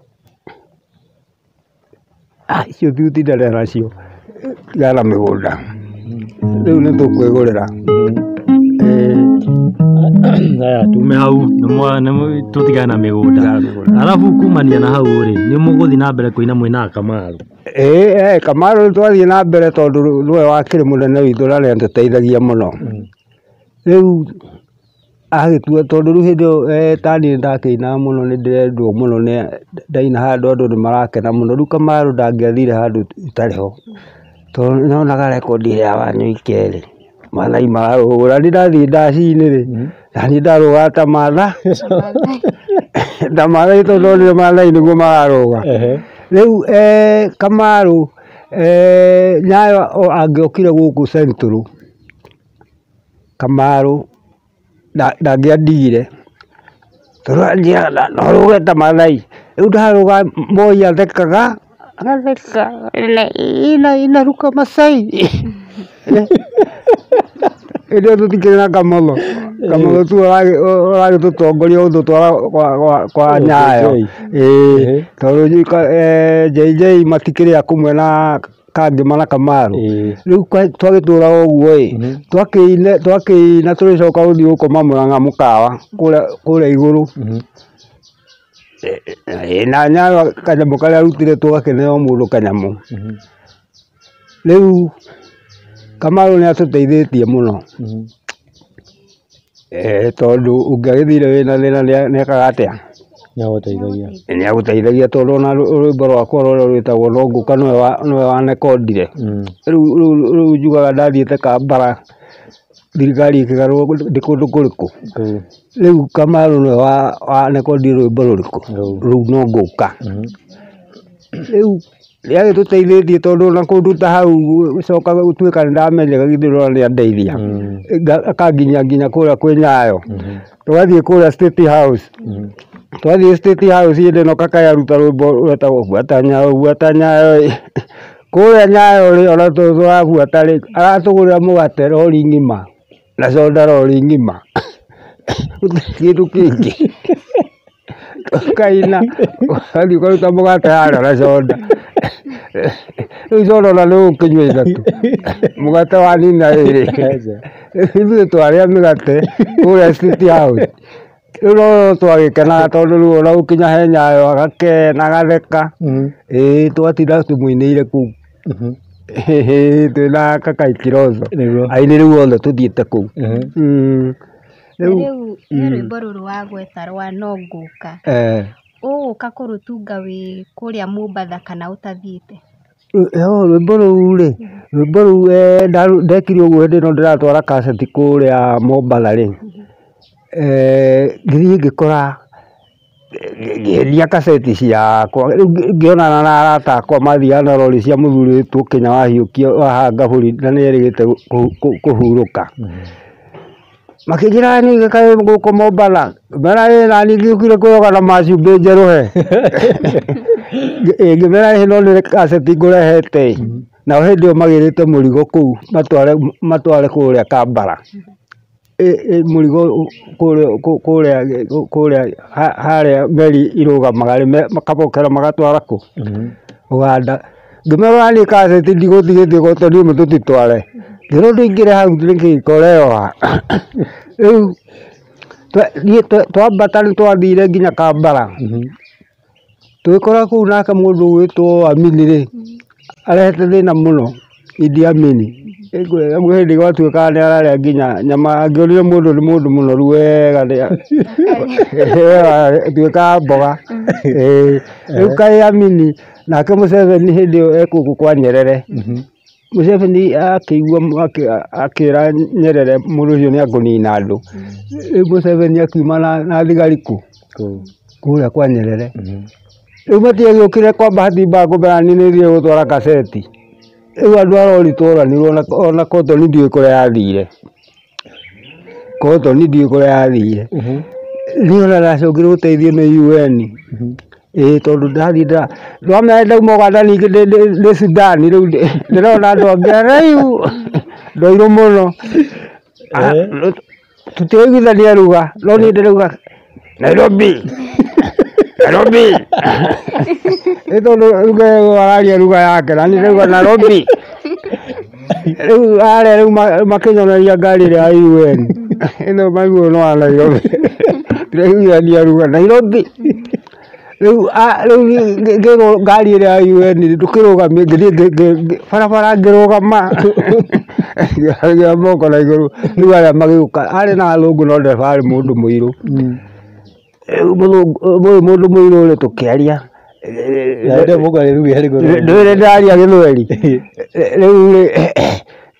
Icio tigũtindania nacio, tigana na mĩgũnda. Rĩu nĩ tũkwĩgũrĩra. Haya tume hau tũtigane na mĩgũnda. Arabu kumania na hau rĩ, nĩ mũgũthiĩ na mbere kũina mwĩna Kamaru? Ĩĩ Kamaru nĩ twathiĩ na mbere tondũ nĩwe wakĩrĩ mũnene witũ na nĩ atũteithagia mũno. Rĩu agĩtua tondũ rĩu hĩndĩ ĩyo ta niĩ nĩndakĩinaga mũno nĩ ndĩrendwo mũno nĩ ndaina handũ andũ nĩ marakena mũno. Rĩu Kamaru ndangĩathire handũ itarĩ ho. Tondũ nĩonaga rekondi ĩrĩa ya Wanyoike rĩ, Maathai mararũgũra. Niĩ ndathiĩ ndaci-inĩ rĩ, naniĩ ndarũgaga ta Maathai tondũ ndonire Maathai nĩguo mararũga. Rĩu Kamaru Nyayo angĩokire gũkũ Central, Kamaru ndangĩandigire. Tondũ anjĩraga no ũrũge ta Maathai. Rĩu ndarũga Moi athekaga, agatheka inaruka Maasai. Hĩndĩ ĩyo tũtikĩrĩ na Kamotho. Kamotho tu ũragĩtũtongoria gũtũtwara kwa Nyayo. Ĩĩ, tondũ JJ matikĩrĩ a kũmwe na Kangĩma na Kamaru. Rĩu twagĩtũraga ũguo ĩ, twakĩina tũgĩcoka gũthiĩ gũkoma Mũrang'a mũkawa kũrĩa igũrũ. Na Nyayo kanyamũ karĩa arutire tũgakĩneo mũndũ kanyamũ. Rĩu Kamaru nĩ atũteithĩtie mũno. Tondũ ũngĩagĩthire wĩna thĩna nĩekaga atĩa? Nĩagũteithagia tondũ ona rwĩmbo rwakwa rũrĩa rwĩtagwo no ngũka nĩwe wanekondire. Rĩu njugaga ndathiĩte Kampala thirikari ĩkĩgarũrwo ndĩ kũndũ kũrĩkũ. Rĩu Kamaru nĩwe wanekondire rwĩmbo rũrĩkũ? Rũu no ngũka. Rĩu nĩagĩtũteithĩtie tondũ ona kũnduta hau gũcoka gũtuĩka nĩndamenyeka githĩ ndũrona nĩandeithia. Akanginyia nginya kũrĩa kwĩ Nyayo. Tũgathiĩ kũrĩa State House. Twathiĩ State House hĩndĩ ĩno kaka aruta rwĩmbo rwetagwo buata nyayo buata nyayo ĩ. Kũrĩa Nyayo rĩ ona tũrabuata rĩ aratũgũrĩra mũgate rori ng'ima na soda rori ng'ima. Gũtirĩ kĩndũ kĩngĩ. Ũkaina ũgathiĩ ũkaruta mũgate harĩa na soda. Rĩu soda ona nĩ ũgũkĩnyua ithatũ. Mũgate wanina ĩrĩ. Ithuĩ twarĩa mĩgate kũrĩa State House. Rĩu no twagĩkenaga tondũ rĩu ona gũkinya he Nyayo agakena agatheka. Ĩĩ twatinda tũmũinĩire kũu. Twĩna kaka Kilonzo. Aini rĩu othe tũthiĩte kũu. Rĩu he rwĩmbo rũrũ wagweta rwa no ngũka. Ũgũka kũrũtunga wĩ kũrĩa Mombatha kana ũtathiĩte? Rwĩmbo rũu rĩ, rwĩmbo rũu ndekire ũguo hĩndĩ ĩno ndĩratwara kaseti kũrĩa Mombatha rĩ, ngĩthiĩ ngĩkora ngĩendia kaseti ciakwa. Rĩu ngĩonana na arata akwa mathiaga na rori cia mũthuri wĩtwo Kenya wahiũkia wahanga bũrũri na nĩerĩgĩte kũhurũka. Makĩnjĩra niĩ kaĩ gũkũ Mombatha, ngĩmera ĩ naniĩ ngĩũkire kwĩyoga na macumbĩ njerũhe. Ngĩmera ĩ no nĩ kaseti ngũrehete ĩ. Nao hĩndĩ ĩyo magĩrĩte mũrigo kũu matware kũrĩa Kampala. Mũrigo kũrĩa harĩa meri irũgamaga rĩ, makabokera magatwara kũ? Uganda. Ngĩmera niĩ kaseti ndigũtigĩtie tondũ imwe tũtitware. Ngĩrwo ndũingĩre hau nĩkĩ koreoha. Rĩu twambata nĩtwathire nginya Kampala. Tũgĩkora kũu nake mũndũ ũgwĩtwo Amini rĩ, arehete thĩna mũno, Idi Amini. Gwĩ hĩndĩ gwatuĩkaga nĩ ararĩa nginya nyama, angĩonire mũndũ nĩ mũndũ mũnoru wega atuĩkaga mboga. Rĩu kaĩ Amini nake Museveni hĩndĩ ĩyo e gũkũ kwa Nyerere. Museveni akĩigua akĩra Nyerere mũndũ ũcio nĩ akũnina andũ. Rĩu Museveni akiuma na thigari kũ? Kũrĩa kwa Nyerere. Rĩu matiagĩũkire kwa Bahati mbaya kũmera niĩ nĩthiĩ gũtwara kaseti. Rĩu andũ a rori tworanirwo ona kotoni ndiũĩ kũrĩa yathire. Kotoni ndiũĩ kũrĩa yathire. Niĩ ona ndacokire gũteithio nĩ UN. Ĩĩ tondũ ndathiĩ ndwamenya ndauma Uganda ningĩ ndĩ Sudan rĩu ndĩrona andũ angĩ araihu ndoirwo mũno. Tũtiraiguithania ruga no niĩ ndĩrauga Nairobi Nairobi. Nĩ tondũ ruga ĩyo araria ruga yake na niĩ ndĩrauga Nairobi. Rĩu harĩa rĩu makĩnyoneria ngari ĩrĩa ya UN. Ĩno maiguo no ya Nairobi. Tũraiguithania ruga Nairobi. Rĩu ngĩrwo ngari ĩrĩa ya UN ndũkĩrũgamie ngĩthiĩ barabara ngĩrũgama. Ngĩoya moko na igũrũ. Rĩu arĩa magĩũka arĩ na athũngũ no ndereba arĩ mũndũ mũirũ. Rĩu ũyũ mũndũ mũirũ rĩ tũkĩaria. Ndũĩ ndĩraria gĩthweri. Rĩu rĩ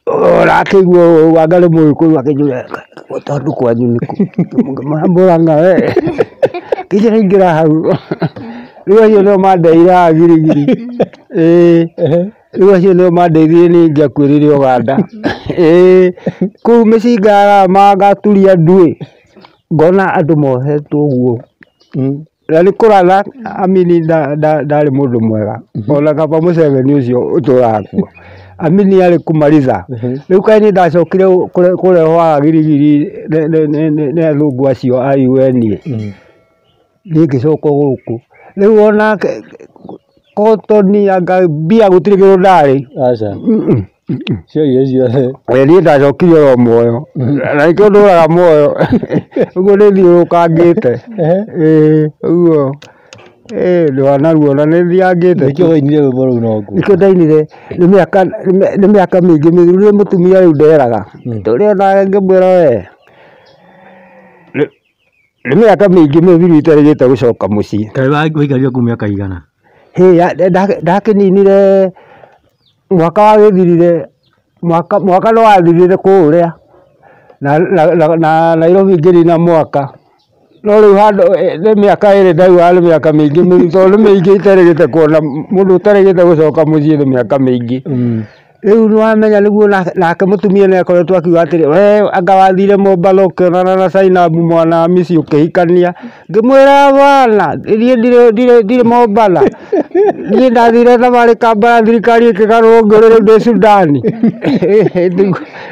ũrakĩigua anga nĩ mũgĩkũyũ akĩnjũria tondũ kwanyu nĩkũ? Ngĩmwĩra we. Kĩnjĩra ingĩra hau. Rĩu acio nĩo mandeire haha Girigiri. Ĩĩ. Rĩu acio nĩo mandeithirie niĩ ingĩakuĩrĩire Uganda. Ĩĩ. Kũu mĩcinga yarama ngaturia nduĩ. Ngona andũ mohetwo ũguo. Na nĩ kũratha Amini ndarĩ mũndũ mwega. Ona kaba Museveni ũcio ũtũraga kuo. Amini arĩ kumaliza. Rĩu kaĩ niĩ ndacokire kũrehwo haha Girigiri nĩ athũngũ acio a UN ĩ. Niĩ ngĩcoka gũkũ. Rĩu ona kotoni anga mbia gũtirĩ kĩndũ ndarĩ. Aca. Ciorire ciothe. Niĩ ndacokire oro muoyo. Na nĩkĩo ndũraga muoyo. Ũguo nĩ thiũrũrũkangĩte. Ĩĩ ũguo. Ndwanaruo na nĩ thiangĩte. Nĩkĩo wainire rwĩmbo rũu noguo. Nĩkĩo ndainire nĩ mĩaka mĩingĩ mĩthiru nĩ mũtumia rĩu nderaga. Tũrĩ ona ngĩmwĩra we nĩ mĩaka mĩingĩ mĩthiru itarĩgĩte gũcoka mũciĩ. Kaĩ waikarire kũu mĩaka igana? Ndakĩninire mwaka wagĩthirire mwaka nĩ wathirire kũrĩa na Nairobi ngĩnina mwaka. No rĩu handũ nĩ mĩaka ĩrĩ ndauga nĩ mĩaka mĩingĩ mĩthiru tondũ nĩ mĩingĩ iterĩgĩte kuona mũndũ ũtarĩgĩte gũcoka mũciĩ nĩ mĩaka mĩingĩ. Rĩu nĩwamenya nĩguo nake mũtumia nĩ akoretwo akiuga atĩrĩ we anga wathire Mombatha ũkĩonana na Zainabu mwana wa Misi ũkĩhikania. Ngĩmwĩra bana niĩ ndirĩ Mombatha. Niĩ ndathire thabarĩ Kampala thirikari ĩkĩgarũrwo ngĩũrĩra rĩu ndĩ Sudani.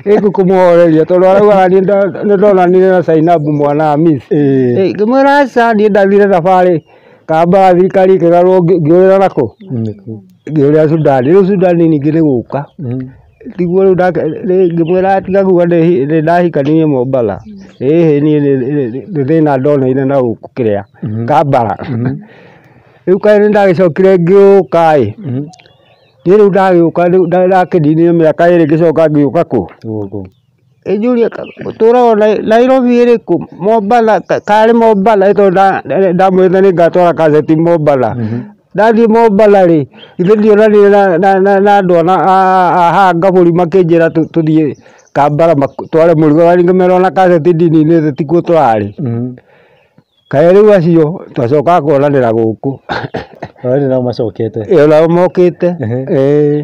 Ĩngũkũmũhoreria tondũ araugaga niĩ nĩndonanire na Zainabu mwana wa Misi. Ngĩmwĩra aca niĩ ndathire thabarĩ Kampala thirikari ĩkĩgarũrwo ngĩũrĩra nakũ? Ngĩũrĩra Sudani. Rĩu Sudani ningĩ nĩ gũka. Tiguo rĩu ngĩmwĩra tiga kuga nĩ ndahikanirie Mombatha. Ĩhĩ niĩ nĩ thĩna ndoneire na gũkũ kĩrĩa Kampala. Rĩu kaĩ nĩ ndagĩcokire ngĩũka ĩ. Niĩ rĩu ndagĩũka rĩu ndakĩninire mĩaka ĩrĩ ngĩcoka ngĩũka kũ? Gũkũ. Ĩnjũrie tũragwo Nairobi ĩrĩkũ? Mombatha karĩ Mombatha tondũ ndamwĩrĩte nĩ ngatwara kaseti Mombatha. Ndathiĩ Mombatha rĩ, ithe ndionanire na andũ a haha Ngabũri makĩnjĩra tũthiĩ Kampala tware mũrigo na ngĩmera ona kaseti ndininĩte tikuo tũrarĩ. Kaĩ rĩu acio twacokaga kuonanĩra gũkũ. Arĩ nao macokete. Ĩ nao mokĩte.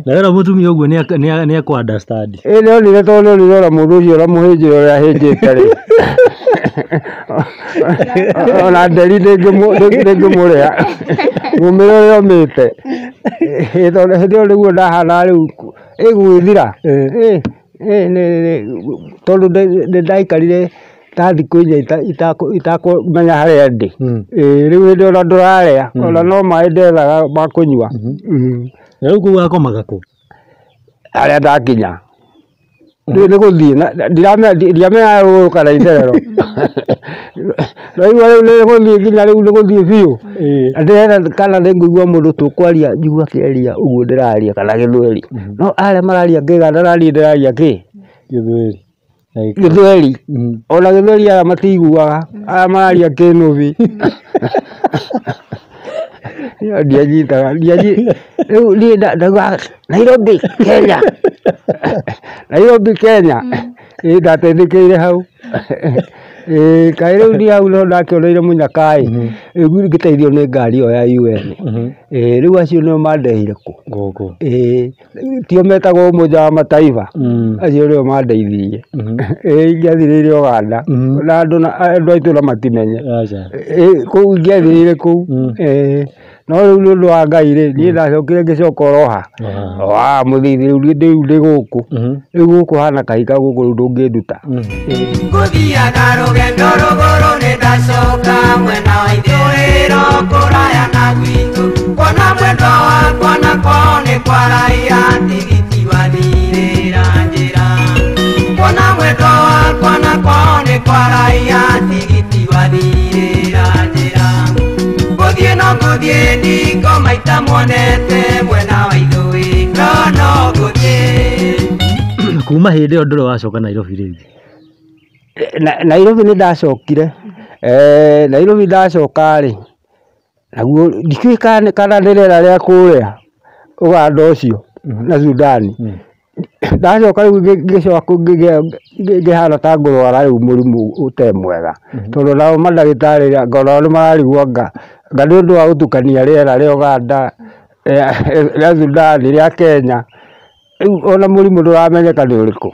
Na wera mũtumia ũguo nĩ ekũ understand. Ĩ nĩonire tondũ nĩonire ona mũndũ ũcio ona mũhĩnjĩre ũrĩa ahĩnjĩte rĩ. Ona nderi ndĩngĩmũrĩa. Mũmĩre ũrĩa ũmĩte. Tondũ hĩndĩ ĩyo nĩguo ndahanaga rĩu ĩgũgĩthira. Tondũ nĩndaikarire ta thikũ inya itakũmenya harĩa ndĩ. Rĩu hĩndĩ ona ndũrarĩa ona no maĩ ndethaga ma kũnyua. Na rĩu kũu wakomaga kũ? Harĩa ndakinya. Rĩu nĩ gũthiĩ ndiramenya rũgũrũ kana itherero. Ndaigua rĩu nĩ gũthiĩ nginya rĩu nĩ gũthiĩ biũ. Na ndĩrenda kana nĩ ngũigua mũndũ tũkwaria njigue akĩaria ũguo ndĩraria kana gĩthweri. No arĩa mararia Kĩganda na niĩ ndĩraria kĩ? Gĩthweri. Gĩthweri. Ona gĩthweri aya matiiguaga, aya mararia Kĩnũbi. Ndianyitaga, rĩu niĩ ndaugaga Nairobi Kenya. Nairobi Kenya. Ĩ ndateithĩkĩire hau. Kaĩ rĩu niĩ hau nĩho ndakĩoneire mũnyaka ĩ. Rĩu ngĩteithio nĩ ngari ĩyo ya UN. Rĩu acio nĩo mandehire kũ? Gũkũ. Tio metagwo Umoja wa Mataifa. Acio nĩo mandeithirie. Ingĩathirĩire Uganda. Na andũ aitũ na matimenye. Kũu ingĩathirĩire kũu. No rĩu nĩ ũndũ wa Ngai rĩ, niĩ ndacokire ngĩcoka oro haha. O haha mũthithi rĩu ndĩ gũkũ. Rĩu gũkũ hana kahika gũkũ rĩu ndũngĩnduta. Ngũthiaga rũgendo rũgũrũ nĩndacoka mwena wa ithũĩro kũraya na gwitũ kuona mwendwa wakwa na kwao nĩ kwaraiha tigiti wathirĩra njĩra kuona mwendwa wakwa na kwao nĩ kwaraiha tigiti wathirĩra njĩra ngũthiĩ no ngũthiĩ ndingo maita muonete mwena wa ithũĩro no ngũthiĩ. Kuma hĩndĩ ĩyo ndũrĩ wacoka Nairobi rĩngĩ? Nairobi nĩ ndacokire. Nairobi ndacoka rĩ, naguo ndikĩũĩ kana nĩ rĩera rĩa kũrĩa Ũganda ũcio na Sudani. Ndacoka rĩu ngĩcoka ngĩhana ta ngũrwara rĩu mũrimũ ũtarĩ mwega. Tondũ nao mandagĩtarĩ anga onao nĩ mararigwo anga nĩ ũndũ wa gũtukania rĩera rĩa Ũganda, rĩa Sudani, rĩa Kenya. Rĩu ona mũrimũ ndũramenyeka nĩ ũrĩkũ.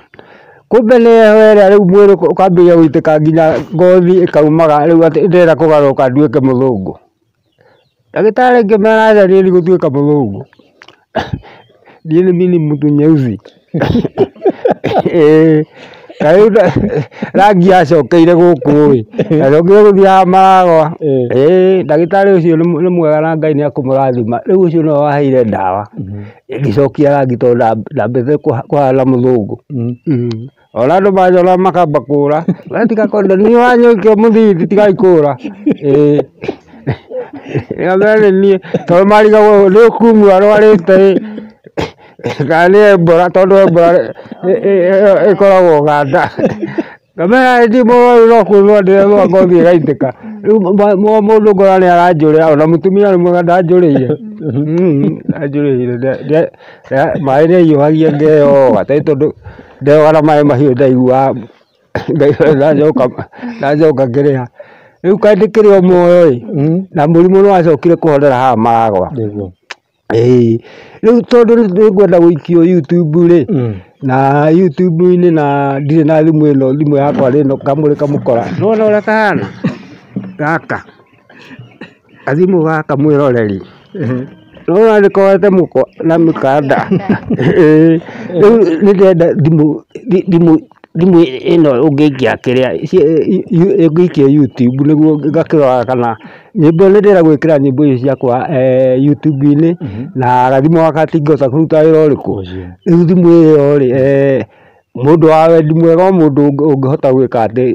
Kumbe nĩ heho ĩrĩa rĩu mwĩrĩ ũkambĩrĩria gũitĩka nginya ngothi ĩkaumaga rĩu atĩ ndĩrenda kũgarũrũka nduĩke mũthũngũ. Ndagĩtarĩ ngĩmera aca niĩ ndigũtuĩka mũthũngũ. Niĩ nĩ mimi mtu nyeusi. Rĩu rangi yacokeire gũkũ ĩ, ndacokire gũthiĩ Maragwa. Ndagĩtarĩ ũcio nĩ mwega na Ngai nĩ akũmũrathima. Rĩu ũcio nĩwe waheire ndawa ĩngĩcokia rangi tondũ ndambĩte kũhana mũthũngũ. Ona andũ manjona makamba kũra, we tiga kwenda niĩ wanyũkia mũthithi tigai kũra. Ngamera nĩ niĩ tondũ marigagwo nĩ ũkumio arwarĩte ĩ kana nĩ Ebola tondũ Ebola ĩkoragwo Uganda. Ngamera ndirĩ mũrwaru no kũrwo ndĩrethũa ngothi ĩgaitĩka. Rĩu mũndũ ngona nĩ aranjũrĩra ona mũtumia nĩ mwega ndanjũrĩire. Ndanjũrĩire maĩ nĩ ahiũhagia ngeyoga tondũ ndeyoga na maĩ mahiũ ndaiguaga ndacoka ngĩrĩha. Rĩu kaĩ ndĩkĩrĩ o muoyo ĩ, na mũrimũ nĩ wacokire kũhonera haha Maragwa. Rĩu tondũ nĩngwenda gũikio YouTube rĩ, na YouTube-inĩ na ndirĩ na thimũ ĩno, thimũ yakwa rĩ ĩno kamũrĩ kamũkora. Nĩwona ũrĩa kahana? Gaka gathimũ gaka mwĩroreri. Nĩwona nĩkohete mũkwa na mĩkanda. Rĩu nĩndĩrenda thimũ thimũ ĩno ũngĩikia kĩrĩa ũngĩikia YouTube nĩguo ngakĩrora kana nyĩmbo nĩ ndĩrenda gwĩkĩra nyĩmbo icio ciakwa YouTube-inĩ na gathimũ gaka gatingĩhota kũruta wĩra ũrĩkũ. Rĩu thimũ ĩyo rĩ, mũndũ wa wendi mwega o mũndũ ũngĩhota gwĩka atĩ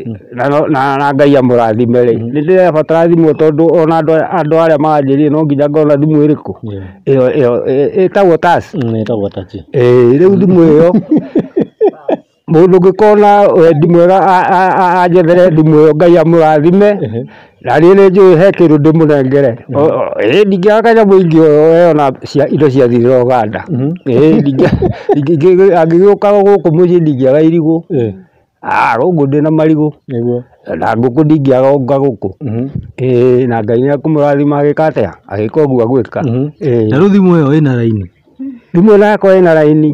na Ngai amũrathime rĩ, nĩ ndĩrabatara thimũ tondũ ona andũ arĩa maranjĩrire no nginya ngorwo na thimũ ĩrĩkũ ĩyo ĩyo ĩtagwo touch. Ĩtagwo touch. Rĩu thimũ ĩyo mũndũ ũngĩkorwo na wendi mwega anjethere thimũ ĩyo Ngai amũrathime na niĩ nĩ njũĩ he kĩndũ ndĩmũnengere. Ndingĩaga kanyamũ ingĩoya ona indo ciathirĩra Uganda. Angĩgĩũka gũkũ mũciĩ ndingĩaga irigũ. Gũkũ ndĩna marigũ na ngũkũ ndingĩaga o ngagũkũ. Na Ngai nĩ ekũmũrathima agĩka atĩa? Agĩka ũguo agwĩka. Na rĩu thimũ ĩyo ĩna raini? Thimũ ĩno yakwa ĩna raini.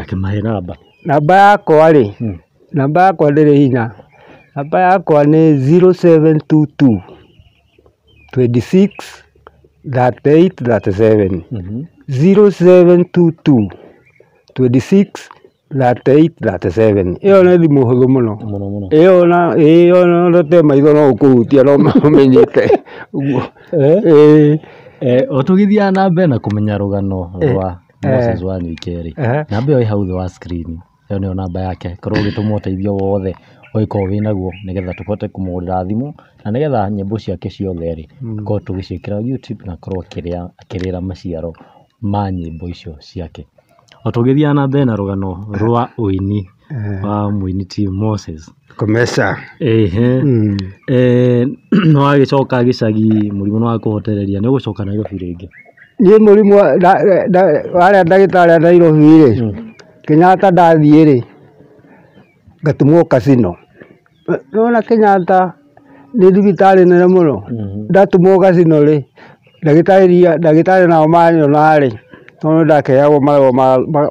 Akĩmahe namba. Namba yakwa rĩ, namba yakwa ndĩrĩ hinya. Namba yakwa nĩ 0722 26 38 37. 0722 26 38 37. Ĩyo nĩ thimũ hũthũ mũno. Ĩyo na ĩyo no maitho no ũkũhutia no ũmĩnyite. Ũguo. O tũgĩthiaga na mbere na kũmenya rũgano rwa Moses Wanyoike rĩ, namba ĩyo ĩ hau thĩ wa screen, ĩyo nĩyo namba yake. Korwo ũgĩtũma ũteithio wothe ũngĩkorwo wĩnaguo nĩgetha tũhote kũmũgũrĩra thimũ na nĩgetha nyĩmbo ciake ciothe rĩ, tũkorwo tũgĩciĩkĩra YouTube na akorwo akĩrĩra maciaro ma nyĩmbo icio ciake. O tũgĩthiaga na mbere na rũgano rwa ũini wa mũini ti Moses. Kũmeca. Nĩ wagĩcoka gĩcagi mũrimũ nĩ wakũhotereria, nĩ ũgũcoka Nairobi rĩngĩ? Niĩ mũrimũ warĩa ndagĩtarĩ a Nairobi rĩ, Kenyatta ndathiĩ rĩ, ngatũmwo Casino. Nĩwona Kenyatta nĩ thibitarĩ nene mũno. Ndatũmwo Casino rĩ, ndagĩtarĩ nao manyona rĩ, tondũ ndakĩheagwo marũa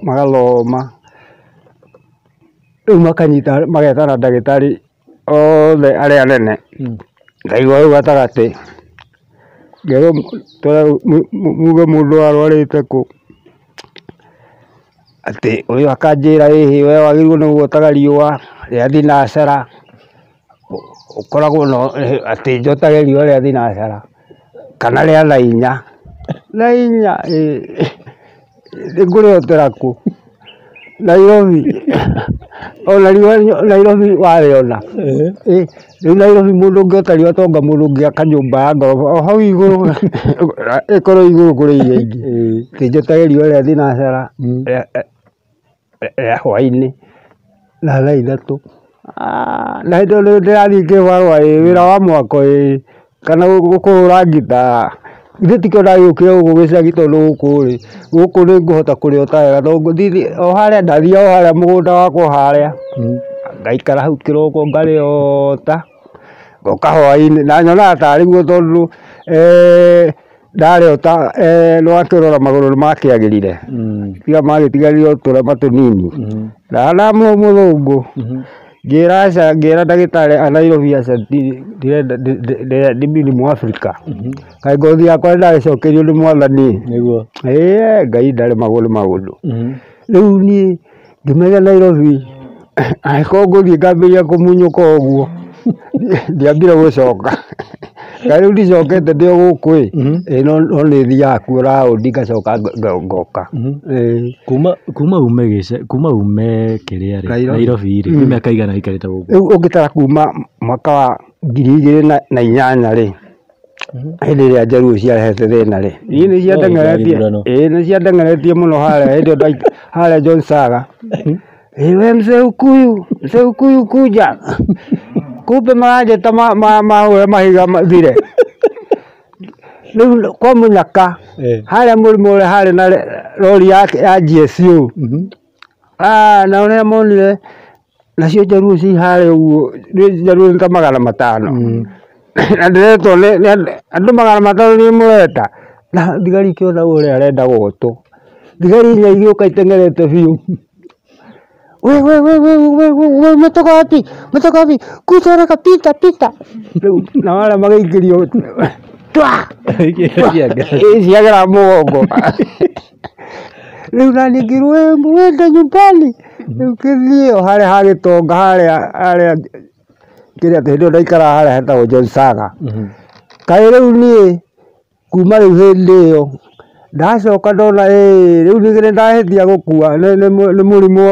magathoma. Rĩu makanyita magetana ndagĩtarĩ othe arĩa anene. Ngaigua hau gatagatĩ, ngerwo muge mũndũ arwarĩte kũ. Atĩ ũyũ akanjĩra ĩhĩ we wagĩrĩirwo nĩ guotaga riũa rĩa thinacara, ũkoragwo na atĩ njotage riũa rĩa thinacara kana rĩa thaa inya. Thaa inya ngũrĩotera kũ? Nairobi. Ona riũa Nairobi warĩona. Rĩu Nairobi mũndũ ũngĩota riũa tonga mũndũ ũngĩaka nyũmba ya ngoroba o hau igũrũ ĩkorwo igũrũ kũrĩ iria ingĩ. Atĩ njotage riũa rĩa thinacara rĩa hwaĩ-inĩ na thaa ithatũ. Na hĩndĩ ĩyo ndĩrathiĩ kĩbarũa wĩra wa mwako kana kũhũra ngita. Ithuĩ tikĩo ndagĩũkire gũkũ gĩcagi tondũ gũkũ rĩ, gũkũ nĩ ngũhota kũrĩota wega tondũ ngũthiĩ o harĩa ndathiaga o harĩa mũgũnda wakwa o harĩa, ngaikara hau kĩroko ngarĩota, ngoka hwaĩ-inĩ na nyonaga tarĩ guo tondũ ndarĩota nĩwakĩrora magũrũ Ngĩra aca, ngĩra ndagĩtarĩ a Nairobi aca, ndirenda, ndimi ni Mũafrika. Kaĩ ngothi yakwa nĩndagĩcokerio nĩ mwathani. Nĩguo. Ĩĩ Ngai ndaremagwo nĩ maũndũ. Rĩu niĩ ngĩmenya Nairobi angĩkorwo ngũthiĩ ngambĩrĩria kũmunyũka ũguo, ndiambire gũcoka. Kaĩ rĩu ndicokete ndĩ o gũkũ ĩ, ĩ no nĩ thiaga kuo raũndi ngacoka ngoka. Ĩĩ. Kuma ume gĩca, kuma ume kĩrĩa rĩ, Nairobi. Nairobi rĩ, nĩ mĩaka igana ũikarĩte gũkũ? Rĩu ũngĩtara kuma mwaka wa 2008 rĩ, hĩndĩ ĩrĩa njaruo ciarehete thĩna rĩ, niĩ nĩ ciandeng'eretie, ĩĩ nĩ ciandeng'eretie mũno harĩa hĩndĩ ĩyo harĩa John Saga. Ĩĩ we mzee Ukuyu, mzee Ukuyu kuja. Kumbe maranjĩta mahũre mahiga mathire. Rĩu kwa mũnyaka, harĩa mũrĩmo ũrĩa harĩ na rori ya GSU. Na ũrĩa monire nacio njaruo ci harĩa ũguo, nĩ njaruo nĩ ta 500. Na ndĩretwo nĩ andũ 500 nĩ mũreta. Na thigari ikĩona ũrĩa arenda gũgotwo. Thigari inya igĩũka iteng'erete biũ. We we we we we we we umetoka wapi? Umetoka wapi? Kuja haraka, pita pita. Rĩu na wale magĩikĩrio twa. Ciagera mũgongo. Rĩu nani ngĩrwo we mwende nyumbani. Rĩu kĩthiĩ o harĩa ha gĩtonga harĩa harĩa kĩrĩa hĩndĩ ĩyo ndaikaraga harĩa hetagwo John Saga. Kaĩ rĩu niĩ kuma rĩu hĩndĩ ĩyo ndacoka ndona ĩĩ rĩu ningĩ nĩndahĩtia gũkua nĩ mũrimũ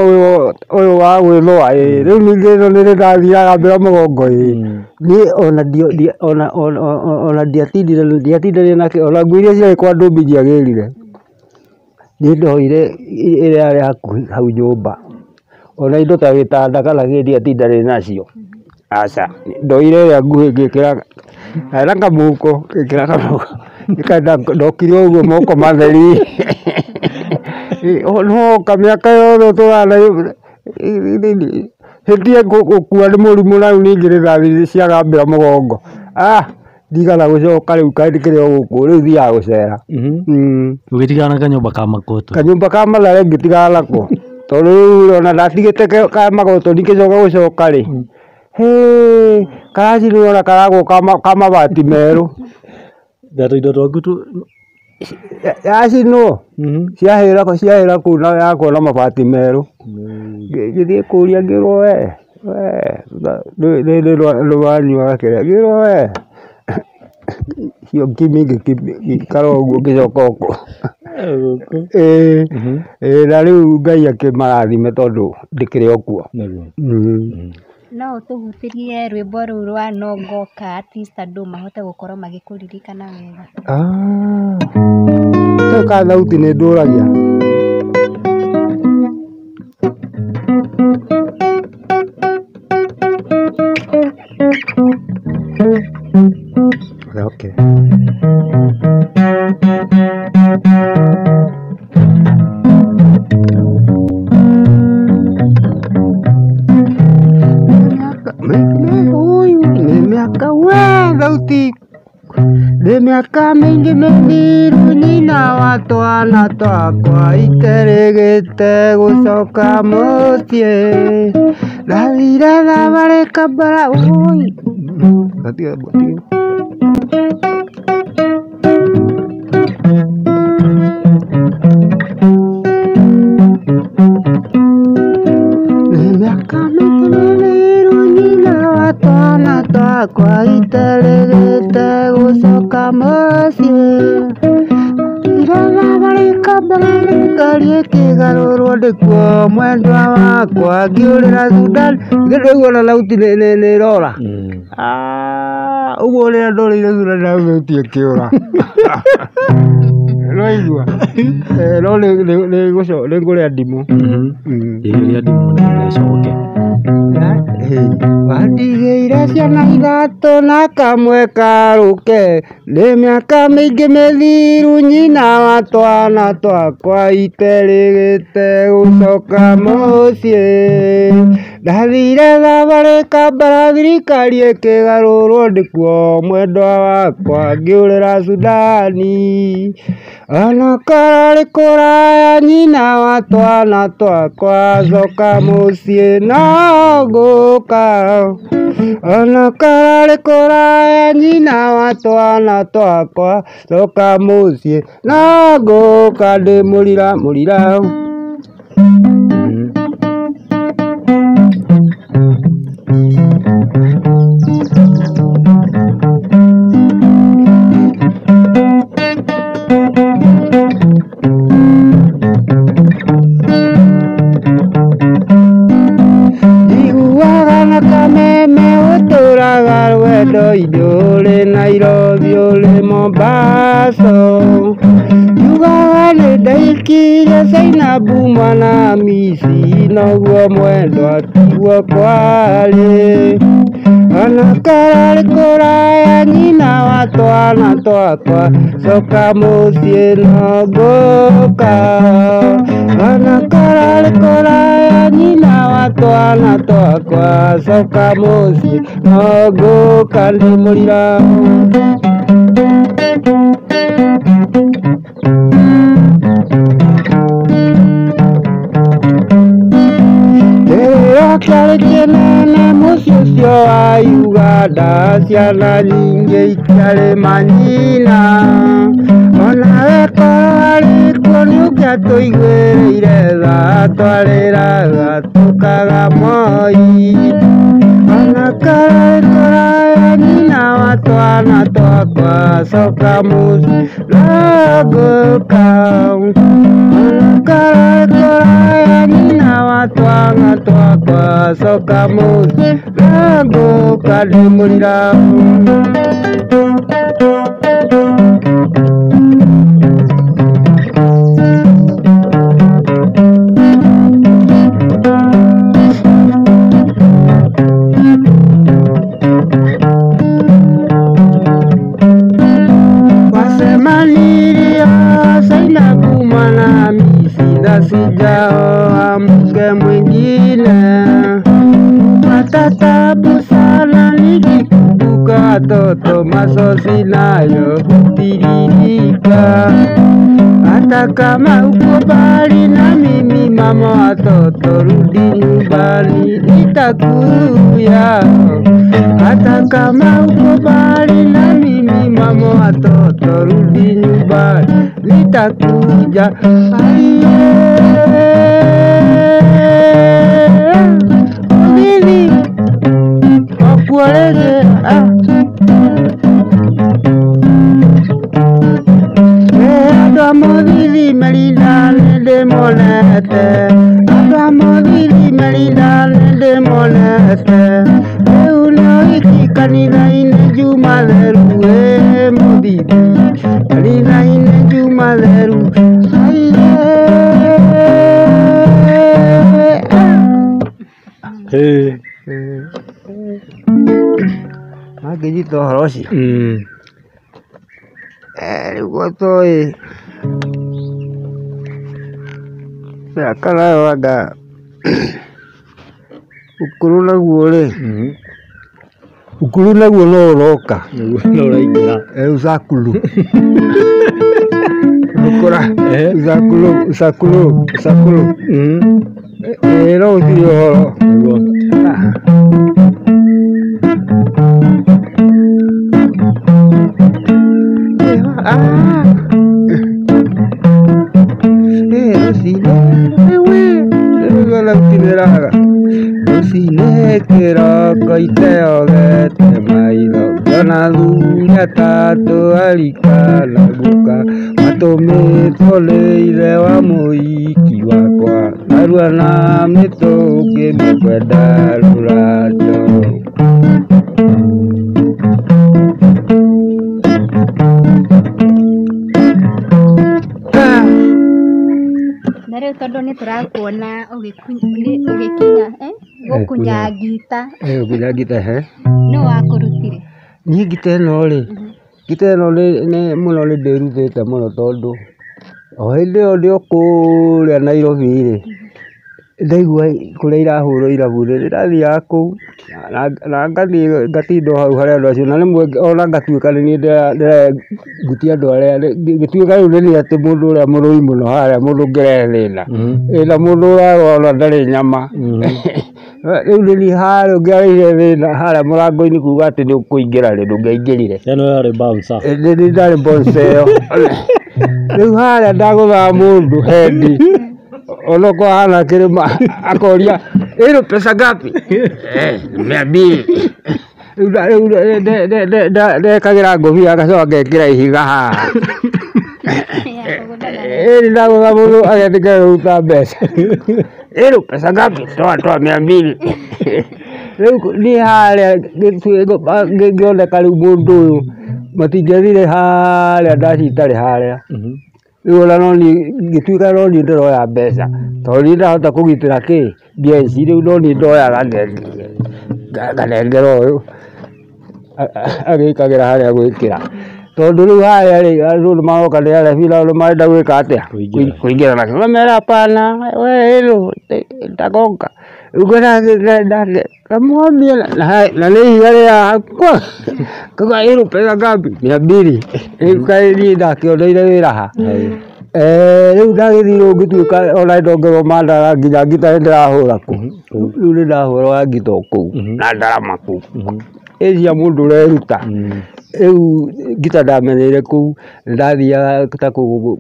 ũyũ wa gwĩthũa ĩĩ rĩu ningĩ ĩno nĩ ndathiaga mbere mũgongo ĩĩ niĩ ona ona ndiatindire ndiatindire nake ona nguo iria ciarĩ kwa Ndũmbi ndiagĩrire. Niĩ ndoire ĩrĩa yarĩ hakuhĩ hau nyũmba, ona indo ta gĩtanda kana kĩ ndiatindanire nacio, aca, ndoire ĩrĩa nguhĩ ngĩkĩra na kamũhuko, ngĩkĩra kamũhuko, ndokire ũguo moko matheri. Nĩwoka mĩaka yothe ũtũraga nayo hĩtie gũkua nĩ mũrimũ na rĩu ningĩ rithathi ciagambĩra mũgongo. Ndigana gũcoka rĩu kaĩ ndĩkĩrĩ o gũkũ, rĩu thiaga gũcera. Ũgĩtigana na kanyũmba ka magoto? Kanyũmba ka Mathare ngĩtigana nako, tondũ rĩu ona ndatigĩte ka magoto ndingĩcoka gũcoka rĩ, hĩ karacinwo ona karagwo ka mabati merũ. Na tũindo twaku tu Yacinwo ciahĩra ciahĩra kũu na yakwo na mabati merũ. Ngĩthiĩ kũria ngĩrwo we we nĩ wanyuaga kĩrĩa, ngĩrwo we cio ngimi ngĩikara ũguo ngĩcoka ũkũ. Ĩĩ na rĩu Ngai akĩmarathime tondũ ndĩkĩrĩ o kuo. No ũtũhutĩrie rwĩmbo rũu rwa no ngoka at least andũ mahote gũkorwo magĩkũririkana wega. Kau ka thauti nĩ ndũragia. Okay. Nĩ mĩaka mĩingĩ mĩthiru nyina wa twana twakwa iterĩgĩte gũcoka mũciĩ, ndathire thabarĩ Kambala ũi. Nĩ mĩaka mĩingĩ mĩthiru nyina wa twana twakwa iterĩgĩte gũcoka mũciĩ, ndathire thabarĩ Kambala thirikari ĩkĩgarũrwo ndĩkuo mwendwa wakwa ngĩũrĩra Sudan. Githĩ ndũiguona thauti nĩ ĩrora? Ũguo ũrĩa ndorĩire Sudan na thauti ĩkĩũra. Nĩwaigua? No nĩ ngũrĩa ndimũ. Ĩĩ rĩa ndimũ nĩgetha ĩcoke. Wandigĩire ciana ithatũ na kamwe karũke, nĩ mĩaka mĩingĩ mĩthiru nyina wa twana twakwa iterĩgĩte gũcoka mũciĩ, ndathire thabarĩ Kambala thirikari ĩkĩgarũrwo ndĩkuo mwendwa wakwa ngĩũrĩra Sudani, ona korwo rĩ kũraya nyina wa twana twakwa coka mũciĩ no no ngũka. Ona kararĩ kũraya nyina wa twana twakwa, coka mũciĩ no ngũka ndĩ mũrira mũrira. Njiguaga na kameme ũtũraga rwendo-inĩ ũrĩ Nairobi ũrĩ Mombasa. Njugaga nĩ ndaikirie Zainabu mwana Hamisi, noguo mwendwa tiguo kwarĩ. Ona kararĩ kũraya nyina wa twana twakwa, coka mũciĩ no ngũka. Ona kararĩ kũraya nyina wa twana twakwa, coka mũciĩ no ngũka ndĩ mũrira. Kĩrĩro kĩarĩ kĩnene mũciĩ ũcio wa Uganda, ciana nyingĩ itiarĩ manyina. Onawe korwo arĩ kuo nĩũngĩatũiguĩrĩire tha, twarĩraga tũkaga moi. Ona kararĩ kũraya nyina wa twana twakwa, coka mũciĩ no ngũka. Ona kararĩ kũraya nyina wa twana twakwa, coka mũciĩ no ngũka ndĩ mũrira. Wasemanirie Zainabu mwana Hamisi, na sijaoa mke mwingine. Pata tabu sana nikikumbuka watoto, machozi nayo hutiririka. Hata kama uko mbali na mimi mama watoto, rudi nyumbani nitakuya. Hata kama uko mbali na mimi mama watoto, rudi nyumbani nitakuja. Aiye, Mũgithi wakuorete ah. Andũ a Mũthithi Merinda nĩndĩmonete, andũ a Mũthithi Merinda nĩndĩmonete. Rĩu nĩ ũhiki kanitha-inĩ Juma theru, ĩ Mũthithi kanitha-inĩ Juma theru. Aiye. Makĩnyita ũhoro ũcio. Rĩu gũtoĩ mĩaka nayo anga ũkũrũ naguo rĩ, ũkũrũ naguo no ũroka. Nĩguo no ũraingĩra. Ucakulu ũkũra ucakulu ucakulu ucakulu. No gũtirĩ ũhoro. Nĩguo. Rũcinĩ kĩroko iteogete maitho, ngona athuri atatũ arika na guka, matũmĩtwo nĩ ithe wa mũhiki wakwa, narua na mĩtũkĩ nĩngwenda rũracio. Na rĩu tondũ nĩ tũrakuona ũgĩkinya gũkunya ngita. Gũkunya ngita he. Nũ wakũrutire? Niĩ ngita ĩno rĩ, ngita ĩno nĩ mũno nĩ ndĩrutĩte mũno tondũ o hĩndĩ ĩyo ndĩ o kũrĩa Nairobi rĩ, ndaigua kũrĩa irahũrwo irabu-inĩ nĩ ndathiaga kũu na ngathiĩ ngatinda o hau harĩa andũ acio na rĩmwe ona ngatuĩka nĩ niĩ ndĩrengutia andũ arĩa, ngĩtuĩka rĩu nĩ niĩ atĩ mũndũ ũrĩa mũrũi mũno harĩa mũndũ ũngĩrehe thĩna. Ĩ na mũndũ ũrarũa ona ndarĩ nyama. Rĩu nĩ niĩ harĩa ũngĩarĩire thĩna harĩa mũrango-inĩ kuga atĩ nĩ ũkũingĩra rĩ, ndũngĩaingĩrire. Ĩno yarĩ bouncer. Nĩ niĩ ndarĩ bouncer ĩyo. Rĩu harĩa ndagũthaga mũndũ hendi onokorwo hana kĩrĩma akoria ĩno pesa ngapi? 200. Rĩu ndekagĩra ngũbia ngacoka ngekĩra ihiga haha. Ĩni ndagũtha mũndũ agetĩkĩra kũruta mbeca. Ĩno pesa ngapi? Toa toa 200. Rĩu niĩ harĩa ngĩoneka rĩu mũndũ ũyũ matingĩathire harĩa ndaci itarĩ harĩa. Rĩu ona no niĩ ngĩtuĩka no niĩ ndĩroya mbeca tondũ niĩ ndahota kũgitĩra kĩ mbia ici, rĩu no niĩ ndoyaga nganengera ũyũ agĩkagĩra harĩa gwĩkĩra. Tondũ rĩu harĩa rĩ, andũ nĩ maroka nĩ arebi na nĩ marenda gwĩka atĩa? Kũingĩra nakĩo. Ũkamera hapana, we ĩno ndagonga. Rĩu ngamwambia na nĩ ihiga rĩa hakwa. Ngauga ĩno pesa ngapi? 200. Rĩu kaĩ niĩ ndakĩoneire wĩra ha? Rĩu ndagĩthire ngĩtuĩka ona ndongerwo mandara nginya ngita nĩ ndĩrahũra kũu. Rĩu nĩ ndahũraga ngita o kũu na ndarama kũu. Ĩ cia mũndũ ũreruta. Rĩu ngita ndamenyeire kũu, ndathiaga ta kũu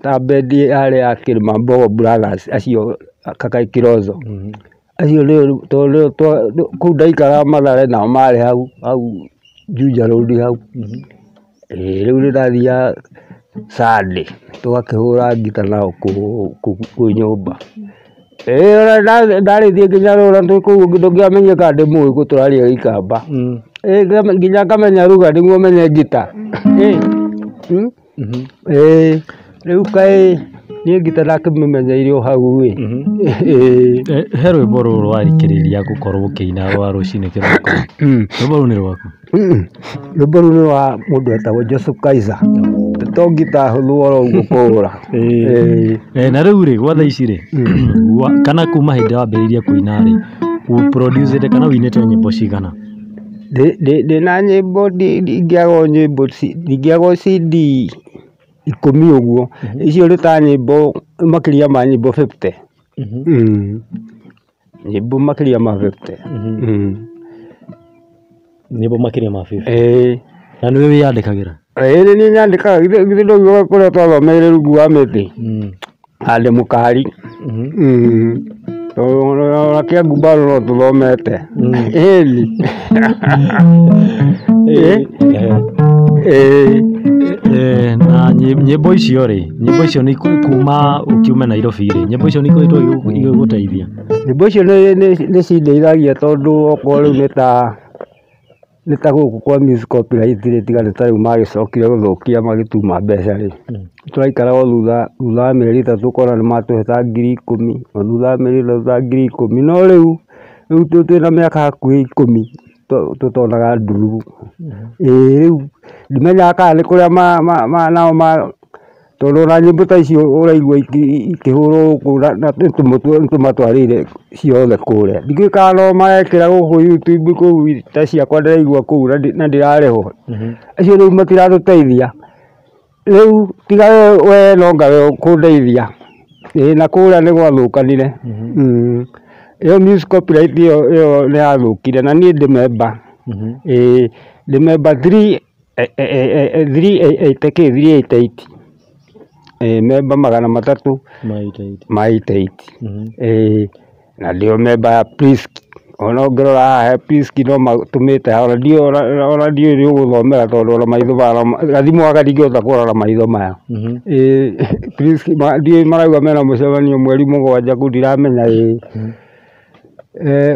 ta bendi harĩa ya Kĩrĩmambogo Brothers acio Kakai Kilonzo. Acio nĩo tondũ kũu ndaikaraga Mathare nao marĩ hau hau Juja Road hau. Rĩu nĩ ndathiaga Sunday tũgakĩhũra ngita nao kũu nyũmba. Ona ndarĩtie nginya rũra twĩ kũu ndũngĩamenyire kana ndĩ mũgĩkũyũ tũraria Gĩikamba. Nginya ngamenya ruga nĩguo menye ngita. Rĩu kaĩ niĩ ngita ndakĩmĩmenyeire o hau ĩ. He rwĩmbo rũrũ warĩkĩrĩria gũkorwo ũkĩina rwa rũcinĩ kĩroko. Rwĩmbo rũu nĩ rwaku? Rwĩmbo rũu nĩ rwa mũndũ wetagwo Joseph Kaiser. To ngita hũthũ oro ũguo kũhũra. Na rĩu rĩ, gwa thaa ici rĩ, kana kuma hĩndĩ wambĩrĩirie kũina rĩ, ũproducĩte kana ũinĩte nyĩmbo cigana? Ndĩna nyĩmbo ndingĩaga nyĩmbo ndingĩaga o CD 10 ũguo. Icio nĩ ta nyĩmbo makĩria ma nyĩmbo 50. Nyĩmbo makĩria ma 50. Nyĩmbo makĩria ma 50. Na nĩwe wĩyandĩkagĩra? Ĩĩ nĩ niĩ nyandĩkaga, githĩ ndũiguaga kũrĩa twathomeire rungu wa mĩtĩ? Na ndĩ mũkari. Ona Kĩambu bado no tũthomete. Ĩni. Na nyĩmbo icio rĩ, nyĩmbo icio nĩ kuma ũkiume Nairobi rĩ, nyĩmbo icio nĩ ikoretwo igĩgũteithia? Nyĩmbo icio nĩ cindeithagia tondũ okorwo rĩu nĩ ta gũkũ kwa music copyright rĩ, tiga nĩ ta rĩu magĩcokire gũthũkia magĩtuma mbeca rĩ, tũraikara o thutha wa mĩeri 3 ũkona nĩ matũhe ta 10,000, o thutha wa mĩeri 3 ta 10,000, no rĩu twĩna mĩaka hakuhĩ 10 tũtonaga ndururu. Ĩĩ rĩu ndimenyaga kana nĩ kũrĩa nao tondũ ona nyĩmbo ta icio ũraigua ikĩhũrwo gũkũ na nĩ tũmatwarĩire ciothe kũrĩa. Ndikĩũĩ kana no marekĩra gũkũ YouTube kũu ta ciakwa ndĩraigua kũu na ndirarĩhwo. Acio rĩu matiratũteithia. Rĩu tiga we no anga we ũkũndeithia. Ĩĩ na kũrĩa nĩ gwathũkanire. Ĩyo music copyright ĩyo nĩ yathũkire na niĩ ndĩ member. Ĩĩ ndĩ member 388. Member 388. Ĩĩ na ndĩ o member ya Prisk. Ona ũngĩrora haha he Prisk no matũmĩte haha ona ndiũĩ nĩ ũgũthomera tondũ ona maitho maya gathimũ gaka ndingĩhota kũrora na maitho maya. Ĩĩ Prisk ndiũĩ marauga mena mũcemanio mweri 7 kũu ndiramenya ĩĩ.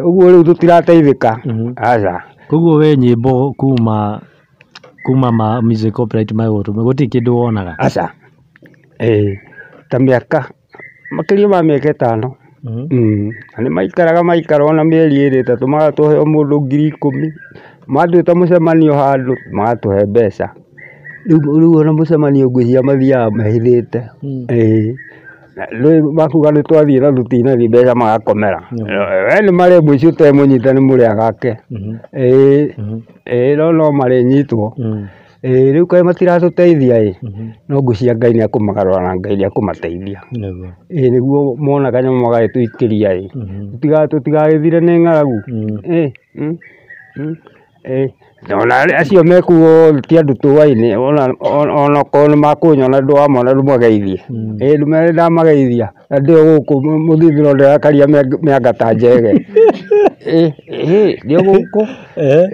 Ũguo rĩu tũtirateithĩka. Aca. Koguo we nyĩmbo kuma ma music copyright magũtũma gũtirĩ kĩndũ wonaga? Aca. Ta mĩaka makĩria ma mĩaka 5. Na nĩ maikaraga maikara ona mĩeri 2 3 magatũhe o mũndũ 10,000. Matwĩta mũcemanio handũ magatũhe mbeca. Rĩu ona mũcemanio ngwĩciria mathiaga mehithĩte. Rĩu makuga nĩ twathiĩ na tũtinathiĩ mbeca magakomera. We nĩ marĩ mũici ũtemũnyite nĩ mũrĩ agake. Ĩĩ no no marĩnyitwo. Rĩu kaĩ matiratũteithia ĩ, no ngwĩciria Ngai nĩ akũmagarũra na Ngai nĩ akũmateithia. Nĩguo. Ĩ nĩguo mona kanyamũ magagĩtũikĩria ĩ, tũtigagĩthire nĩ ng'aragu. Ona acio mekuo ti andũ tũaine, ona okorwo nĩ makũnyona ndĩramona ndĩmageithie. Ĩ ndĩmere ndamageithia na ndĩ o gũkũ mũthithi no ndĩrakaria mĩanga ta njege. Ndĩ o gũkũ.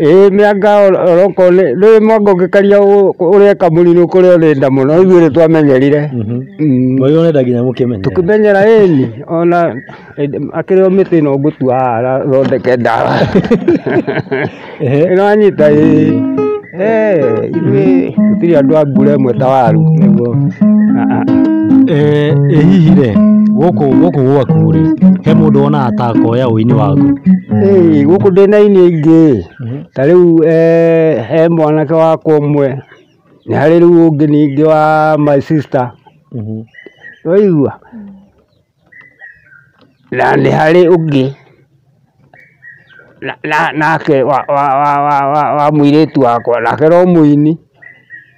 Ĩ mĩanga onokorwo nĩ ndũĩ mwanga ũngĩkaria ũrĩe kamũri nĩ ũkũrĩo nĩ nda mũno, ithuĩ nĩ twamenyerire. Mwaigua nenda nginya mũkĩmenyere. Tũkĩmenyera ĩni, ona akĩrĩ o mĩtĩ ĩno ngũtua haha thondeke ndawa. Ĩno wanyita ĩ, ithuĩ tũtirĩ andũ a mbura ĩmwe ta waru. Nĩguo. Ĩ hihi rĩ, gũkũ gwaku rĩ, he mũndũ wonaga ta akoya ũini waku? Ĩ gũkũ ndĩna aini aingĩ, ta rĩu he mwanake wakwa ũmwe, nĩ harĩ rĩu ũngĩ ningĩ wa my sister, waigua? Na nĩ harĩ ũngĩ nake wa mũirĩtu wakwa, nake no mũini.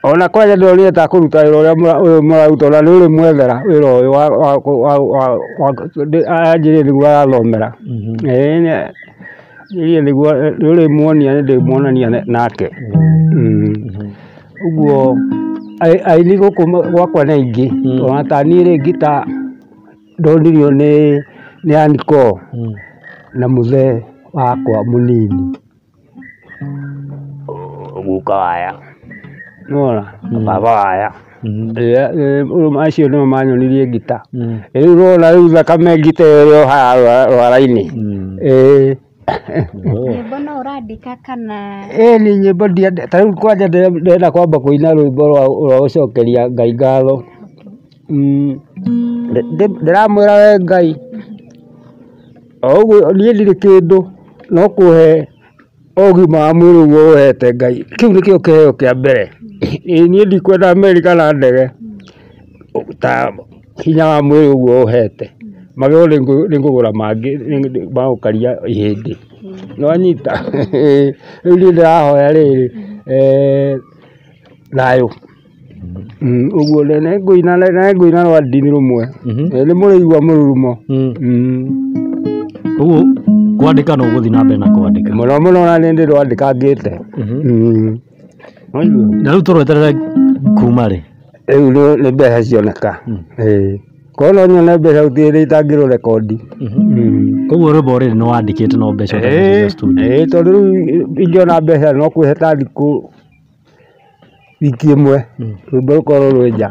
Ona kwanja ndĩronire ta akũruta wĩra ũrĩa ũyũ mũraruta, ona nĩ ũrĩmwethera wĩra ũyũ anjĩrire nĩguo arathomera. Ĩ nĩguo nĩ ũrĩmuonia nĩ ndĩmuonania nake. Ũguo aini gũkũ gwakwa nĩ aingĩ, ona ta niĩ rĩ ngita ndonirio nĩ Aniko na mũthee wakwa mũnini, guka waya, nĩwona, na baba waya. Acio nĩo manyonirie ngita. Rĩu ũrona rĩu thakame ngita ĩyo ĩrĩ o haha rwara-inĩ. Nyĩmbo no ũrandĩka kana? Ĩ ni nyĩmbo ta rĩu kwanja ndĩrenda kwamba kũina rwĩmbo rwa gũcokeria Ngai ngatho. Ndĩramwĩra we Ngai, o ũguo niĩ ndirĩ kĩndũ no kũhe ũgima wa mwĩrĩ ũguo ũhete Ngai, kĩu nĩkĩo kĩheo kĩa mbere. Niĩ ndikwenda meri kana ndege, ta hinya wa mwĩrĩ ũguo ũhete. Magego nĩ ngũgũra mangĩ ma gũkaria ihĩndĩ. Nĩwanyita? Rĩu niĩ ndĩrahoya rĩrĩ, thayũ. Ũguo nĩ ngũina rwa ndini rũmwe. Nĩ mũrĩigua mũrurumo. Koguo kwandĩka no ũgũthiĩ na mbere na kwandĩka? Mũno mũno, ona nĩ ndĩ rwandĩkangĩte. Na rĩu tũrweterere kuma rĩ? Rĩu nĩ mbeca cioneka. Ĩĩ. Korwo no nyone mbeca gũtirĩ hĩndĩ itangĩrũ rekondi. Koguo rwĩmbo rĩrĩ nĩ wandĩkĩte no mbeca ũtarĩ studio? Ĩĩ, tondũ rĩu ingĩona mbeca no kwĩhe ta thikũ wiki ĩmwe rwĩmbo rũkorwo rwĩ nja.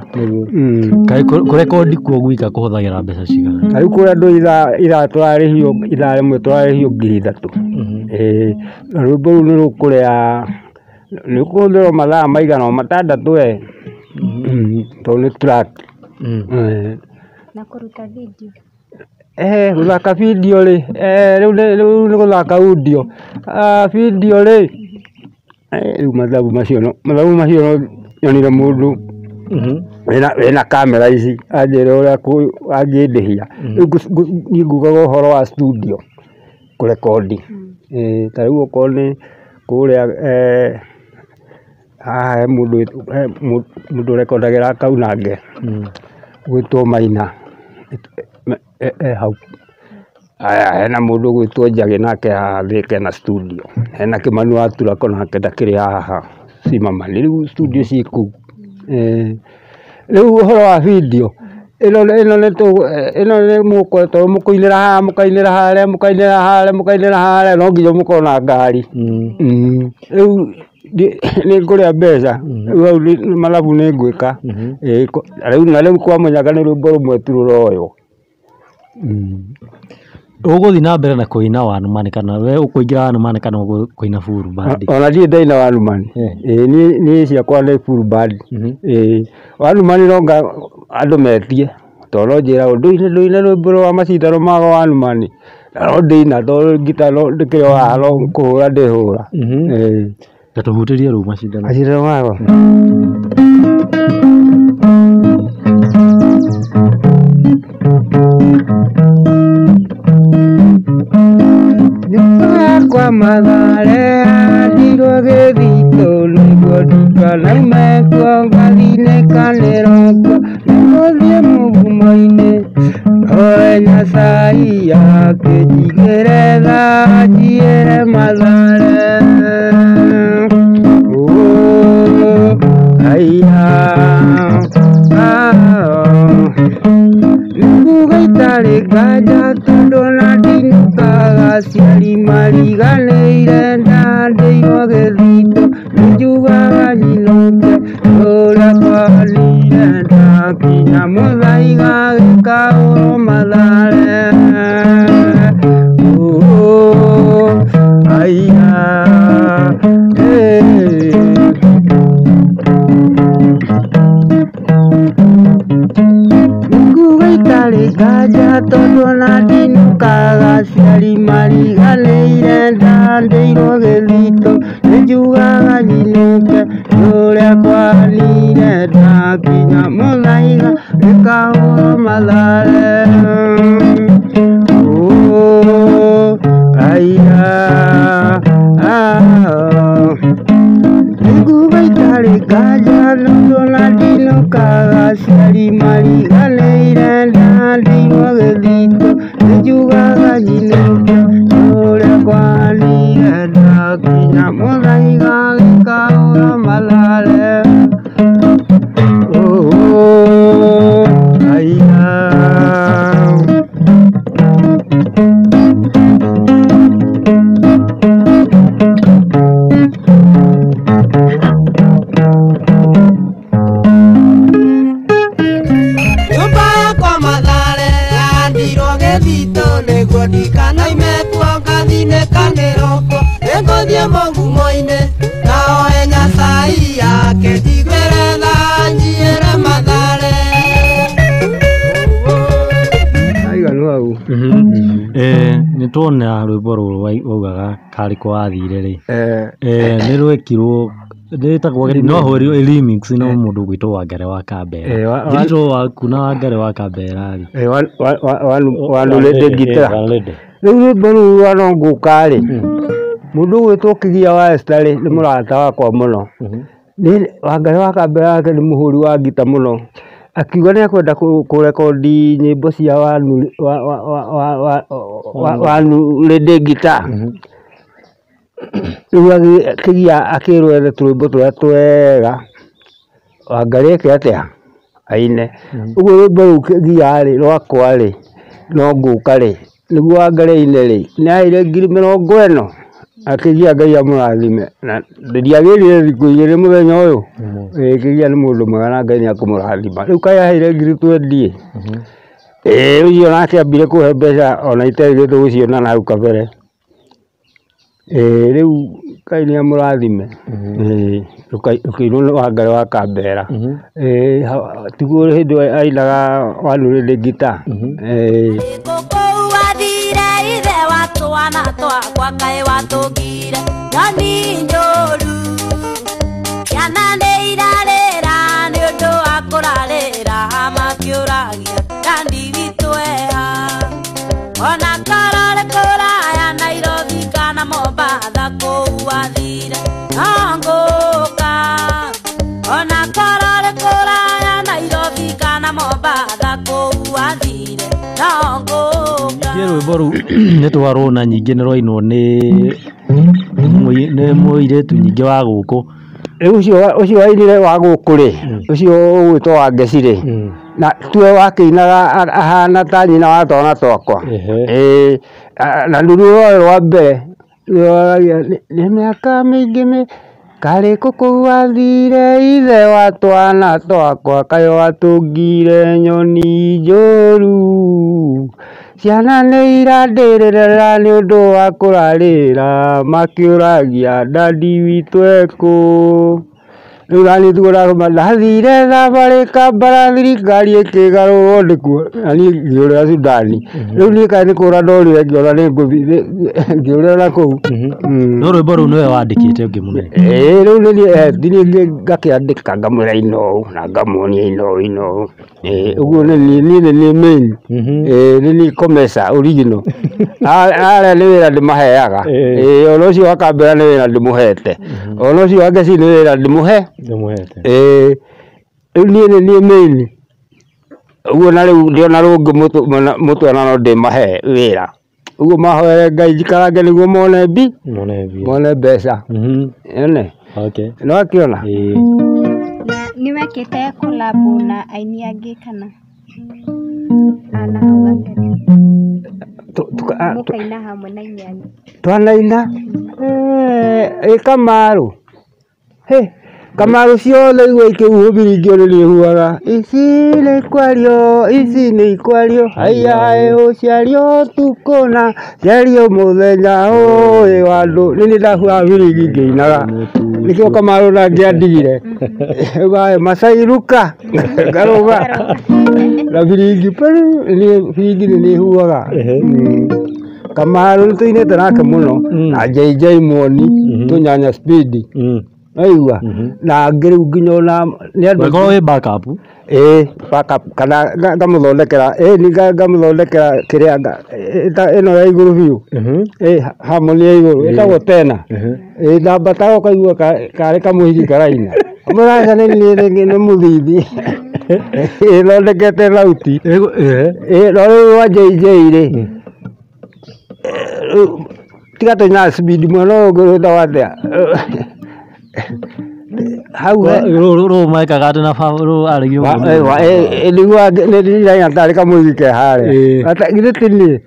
Kaĩ kũrekondi kuo gwika kũhũthagĩra mbeca cigana? Ta rĩu kũrĩa andũ ithaa tũrarĩhio, ithaa rĩmwe tũrarĩhio 3,000. Ĩĩ, na rwĩmbo rũu nĩ rũkũrĩa, nĩ ũkũhũthĩrwo mathaa maigana o matandatũ we, tondũ nĩ track. Na kũruta video? Gũthaka video rĩ, rĩu nĩ gũthaka audio. Video rĩ, rĩu mathabu macio no nyonire mũndũ wĩna kamera ici anjĩra ũrĩa angĩndĩhia. Rĩu niĩ ngugaga ũhoro wa studio kũrekondi. Ta rĩu okorwo nĩ kũrĩa haha he mũndũ ũrekondagĩra Kaunange ũgwĩtwo Maina e hau. Aya, hena mũndũ ũgwĩtwo Njagĩ nake haha Thĩka ena studio. Hena Kĩmani wa Turako nake ndakĩrĩ haha Simamani. Rĩu studio ciĩ kũu. Rĩu ũhoro wa video ĩno nĩ ĩno nĩ mũgũkorwo mũkũinĩra haha, mũkainĩra harĩa, mũkainĩra harĩa, mũkainĩra harĩa, no nginya mũkorwo na ngari. Rĩu nĩ ngũrĩa mbeca, rĩu hau mathabu nĩ ngwĩka. Rĩu na rĩu kwa mũnyaka nĩ rwĩmbo rũmwe tu rũroywo. Ũgũthiĩ na mbere na kũina one man kana we ũkũingĩra one man kana ũkũina full band? Ona ndirĩ ndaina one man. Ĩĩ, niĩ ciakwa nĩ full band. Ĩĩ, one man no nga andũ metie, tondũ no njĩragwo ndũine rwĩmbo rwa macindano ma one man, na no ndĩina tondũ ngita no ndĩkĩrĩ o haha no kũhũra ndĩhũra. Ĩĩ. Ta tũhutĩrie rĩu macindano. Macindano mago. Nyũmba yakwa Mathare yandirwo gĩthitũ nĩguo ndikare. Ndikanaume kuo ngathinĩkanĩrwo kuo, nĩngũthiĩ mũgumo-inĩ. Nowe Nyasaye akĩnjigĩre tha anjigĩre Mathare. Oh, aiya, ah, nĩnguga itarĩ nganja tondũ ona ndinũkaga aciari mariganĩire ndandĩirwo gĩthito nĩnjugaga nyinũke ũrĩa kwanire ndakinya mũthaiga gĩkaũrwo Mathare. Oh, aiya, eh. Nĩnguga itarĩ nganja tondũ ona ndinũkaga aciari mariganĩire ndandĩirwo gĩthito nĩnjugaga nyinũke ũrĩa kwanire ndakinya mũthaiga gĩkaũrwo Mathare. Oh, aiya, ah. Nĩnguga itarĩ nganja tondũ ona ndinũkaga aciari mariganĩire ndandĩirwo gĩthito nĩnjugaga nyinũke ũrĩa kwanire ndakinya mũthaiga gĩkaũrwo Mathare. Oh, aiya. Nyũmba yakwa Mathare yandirwo gĩthito nĩguo ndikanaime kuo ngathinĩkanĩrwo kuo nĩngũthiĩ mũgumo-inĩ naoe Nyasaye akĩnjiguĩre tha anjigĩre Mathare. Aiganu hau. Nĩ tuona rwĩmbo rũrũ waugaga karĩ kwa wathire rĩ. Eh, Nĩ rwekirwo rĩtagwo no hũrirwo remix no mũndũ ũgwĩtwo Wangari wa Kambera. Eh, Njirĩtwo waku na Wangari wa Kambera rĩ. Eh, wanũrĩte ngita. Wanũrĩte. Rĩu rwĩmbo rũu rwa no ngũka rĩ, mũndũ ũgwĩtwo Kĩgia wa Esther rĩ, nĩ mũrata wakwa mũno. Nĩ Wangari wa Kambera wake nĩ mũhũri wa ngita mũno. Akiuga nĩ ekwenda kũrekondi nyĩmbo cia Wanũrĩndĩ ngita. Rĩu Kĩgia akĩrwo ethe tũrwĩmbo tũrĩa twega Wangari eke atĩa aine. Ũguo rwĩmbo rũu Kĩgia rĩ rwakwa rĩ no ngũka rĩ nĩguo Wangari aine rĩ nĩ aheire ngiri 40 akĩgia Ngai amũrathime na ndiagĩrire thikũ igĩrĩ mũthenya ũyũ. Ĩĩ Kĩgia nĩ mũndũ mwega na Ngai nĩ akũmũrathima. Rĩu kaĩ aheire ngiri 20 ĩĩ ũcio nake ambire kũhe mbeca ona iterĩgĩte gũciona na hau kabere. Ĩĩ rĩu Ngai nĩ amũrathime. Ĩĩ ũkĩinwo nĩ Wangari wa Kambera. Ĩĩ tiguo hĩndĩ ĩyo ainaga Wanũrĩndĩ ngita. Ĩĩ. Kũu wathire ithe wa twana twakwa kaĩ watũngire nyoni njũru ciana nĩ irarĩra nĩ ũndũ wa kũrarĩra makĩũragia dandi witũ eha ona korwo nĩ kũraya Nairobi kana Mombatha kũu wathire no ngũka ona korwo nĩ kũraya Nairobi kana Mombatha kũu wathire no ngũka. Ningĩ rwĩmbo rũu nĩ twarwona nyingĩ nĩ rwainwo nĩ mũirĩtu nyingĩ wa gũkũ. Rĩu ũcio wainire wa gũkũ rĩ, ũcio ũgwĩtwo Wangeci rĩ, na tuwe wakĩinaga ahana ta nyina wa twana twakwa. Ĩĩ na rũu rwarĩ rwa mbere rwaragia nĩ mĩaka mĩingĩ karĩ kũu wathire ithe wa twana twakwa kaĩ watũngire nyoni njũru ciana nĩ irandĩrĩra nĩ ũndũ wa kũrarĩra makĩũragia dadi witũ ekũ. Rĩu naniĩ tiguo ndarũma ndathire thabarĩ Kambara thirikari ĩkĩgarũrwo nĩkuo na niĩ ngĩũrĩra Sudani. Rĩu niĩ kaĩ nĩ kũũra ndorire ngĩona nĩ ngũthiĩ ngĩũrĩra na kũu. No rwĩmbo rũu nĩwe wandĩkĩte ũngĩmũnengera. Ĩĩ rĩu nĩ niĩ ngakĩandĩka ngamwĩra ina ũũ na ngamuonia ina ũũ ina ũũ. Ĩĩ ũguo nĩ niĩ nĩ niĩ main. Ĩĩ nĩ niĩ Komesa original. Arĩa nĩ wĩra ndĩmaheaga. Ĩĩ ona ũcio wa Kambera nĩ wĩra ndĩmũhete. Ona ũcio wa Ngeci nĩ wĩra ndĩmũhe. Ndĩmũhete. Ĩĩ rĩu niĩ nĩ niĩ main ũguo na rĩu ndĩona rũngĩ mũtwe ona no ndĩmahe wĩra ũguo mahoere Ngai njikarange nĩguo mone mbi Mone mbia. mone mbeca ene Okay. no akĩona Ĩĩ. Na nĩ wekĩte collab na aini angĩ kana na hau gabere mũkaina hamwe na aini angĩ? Twanaina ĩ Kamaru hĩ Kamaru ciothe igua ikĩhuhwo biringio nĩ niĩ huhaga ici nĩ kwario ici nĩ kwario haiya ũ ciario ũtukũ na ciario mũthenya ũyũ wa andũ nĩ niĩ ndahuhaga biringi ngĩinaga nĩkĩo Kamaru ndangĩandigire Masai ruka ngarũga na biringi paru niĩ biringi nĩ niĩ huhaga. Kamaru nĩ tũinĩte nake mũno na JJ Mwoni tũnyanya speed aigua na angĩ rĩu nginya ona nĩ andũ Ũngĩkorwo wĩ backup. Ĩĩ backup kana ngamũthondekera ĩĩ ni ngamũthondekera kĩrĩa ĩno ya igũrũ biũ ĩĩ harmony ya igũrũ ĩtagwo tena ĩĩ ndambataga ũkaigua karĩ kamũhiki karaina mũraca nĩ niĩ nĩ mũthithi ĩthondekete thauti ĩĩ no rĩu wa JJ rĩ rĩu tiga tũinaga speed mwena ũyũ ũngĩ wĩtagwo atĩa hau he Rũũ mekaga atĩ na rũũ arĩgio nĩguo nĩndiraina tarĩ kamũhiki ke harĩa githĩ ti niĩ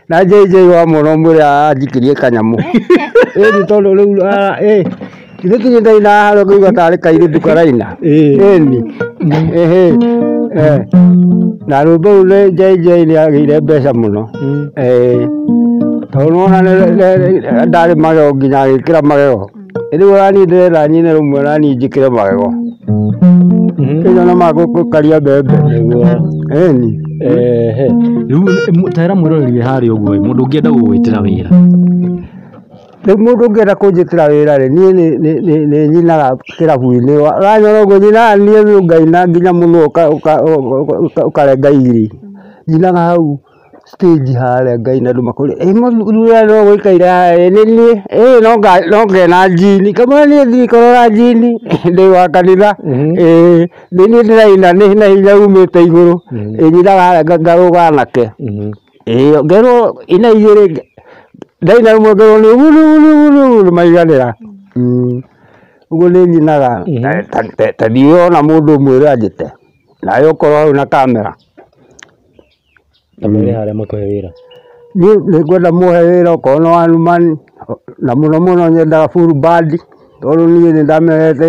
na JJ wa mwana ũmwe anjikirie kanyamũ ĩni tondũ rĩu githĩ ti niĩ ndainaga harĩa ũkaigua tarĩ kairĩtu karaina ĩni ĩhĩ na rwĩmbo rũu nĩ JJ nĩ agĩire mbeca mũno tondũ nĩwona ndarĩ magego nginya agĩkĩra magego rĩu ona niĩ ndĩrenda nyine rũmwe na niĩ njĩkĩre magego ĩno no magũkaria mbembe ĩni. Rĩu tera mwĩroreri wĩ harĩa ũguo ĩ mũndũ ũngĩenda gũgwĩtĩra wĩra. Rĩu mũndũ ũngĩenda kũnjĩtĩra wĩra rĩ niĩ nĩ nyinaga kĩrabu-inĩ ũranyona ũguo nyinaga niĩ rĩu ngaina nginya mũno ũkarenga igiri nyinaga hau stage harĩa ngaina andũ makoria ĩ mũthuri ũrĩa no gũikaire haha ĩ nĩ niĩ ĩ no ngena njini kamwĩra niĩ ndikorora njini ndĩ wa kanitha ĩ nĩ niĩ ndĩraina nĩ na hinya umĩte igũrũ ĩ nyinaga harĩa ngarũga anake ĩ ngerwo ina igĩrĩ ndaina rũmwe ngerwo nĩ ũguo nĩ ũguo nĩ maiganĩra ũguo nĩ nyinaga ta thiĩ ona mũndũ ũmwĩre anjĩte nawe ũkorwo hau na kamera Na mwĩre harĩa makũhe wĩra. Niĩ nĩngwenda mũhe wĩra okorwo nĩ one man na mũno mũno nyendaga full band tondũ niĩ nĩndamenyerete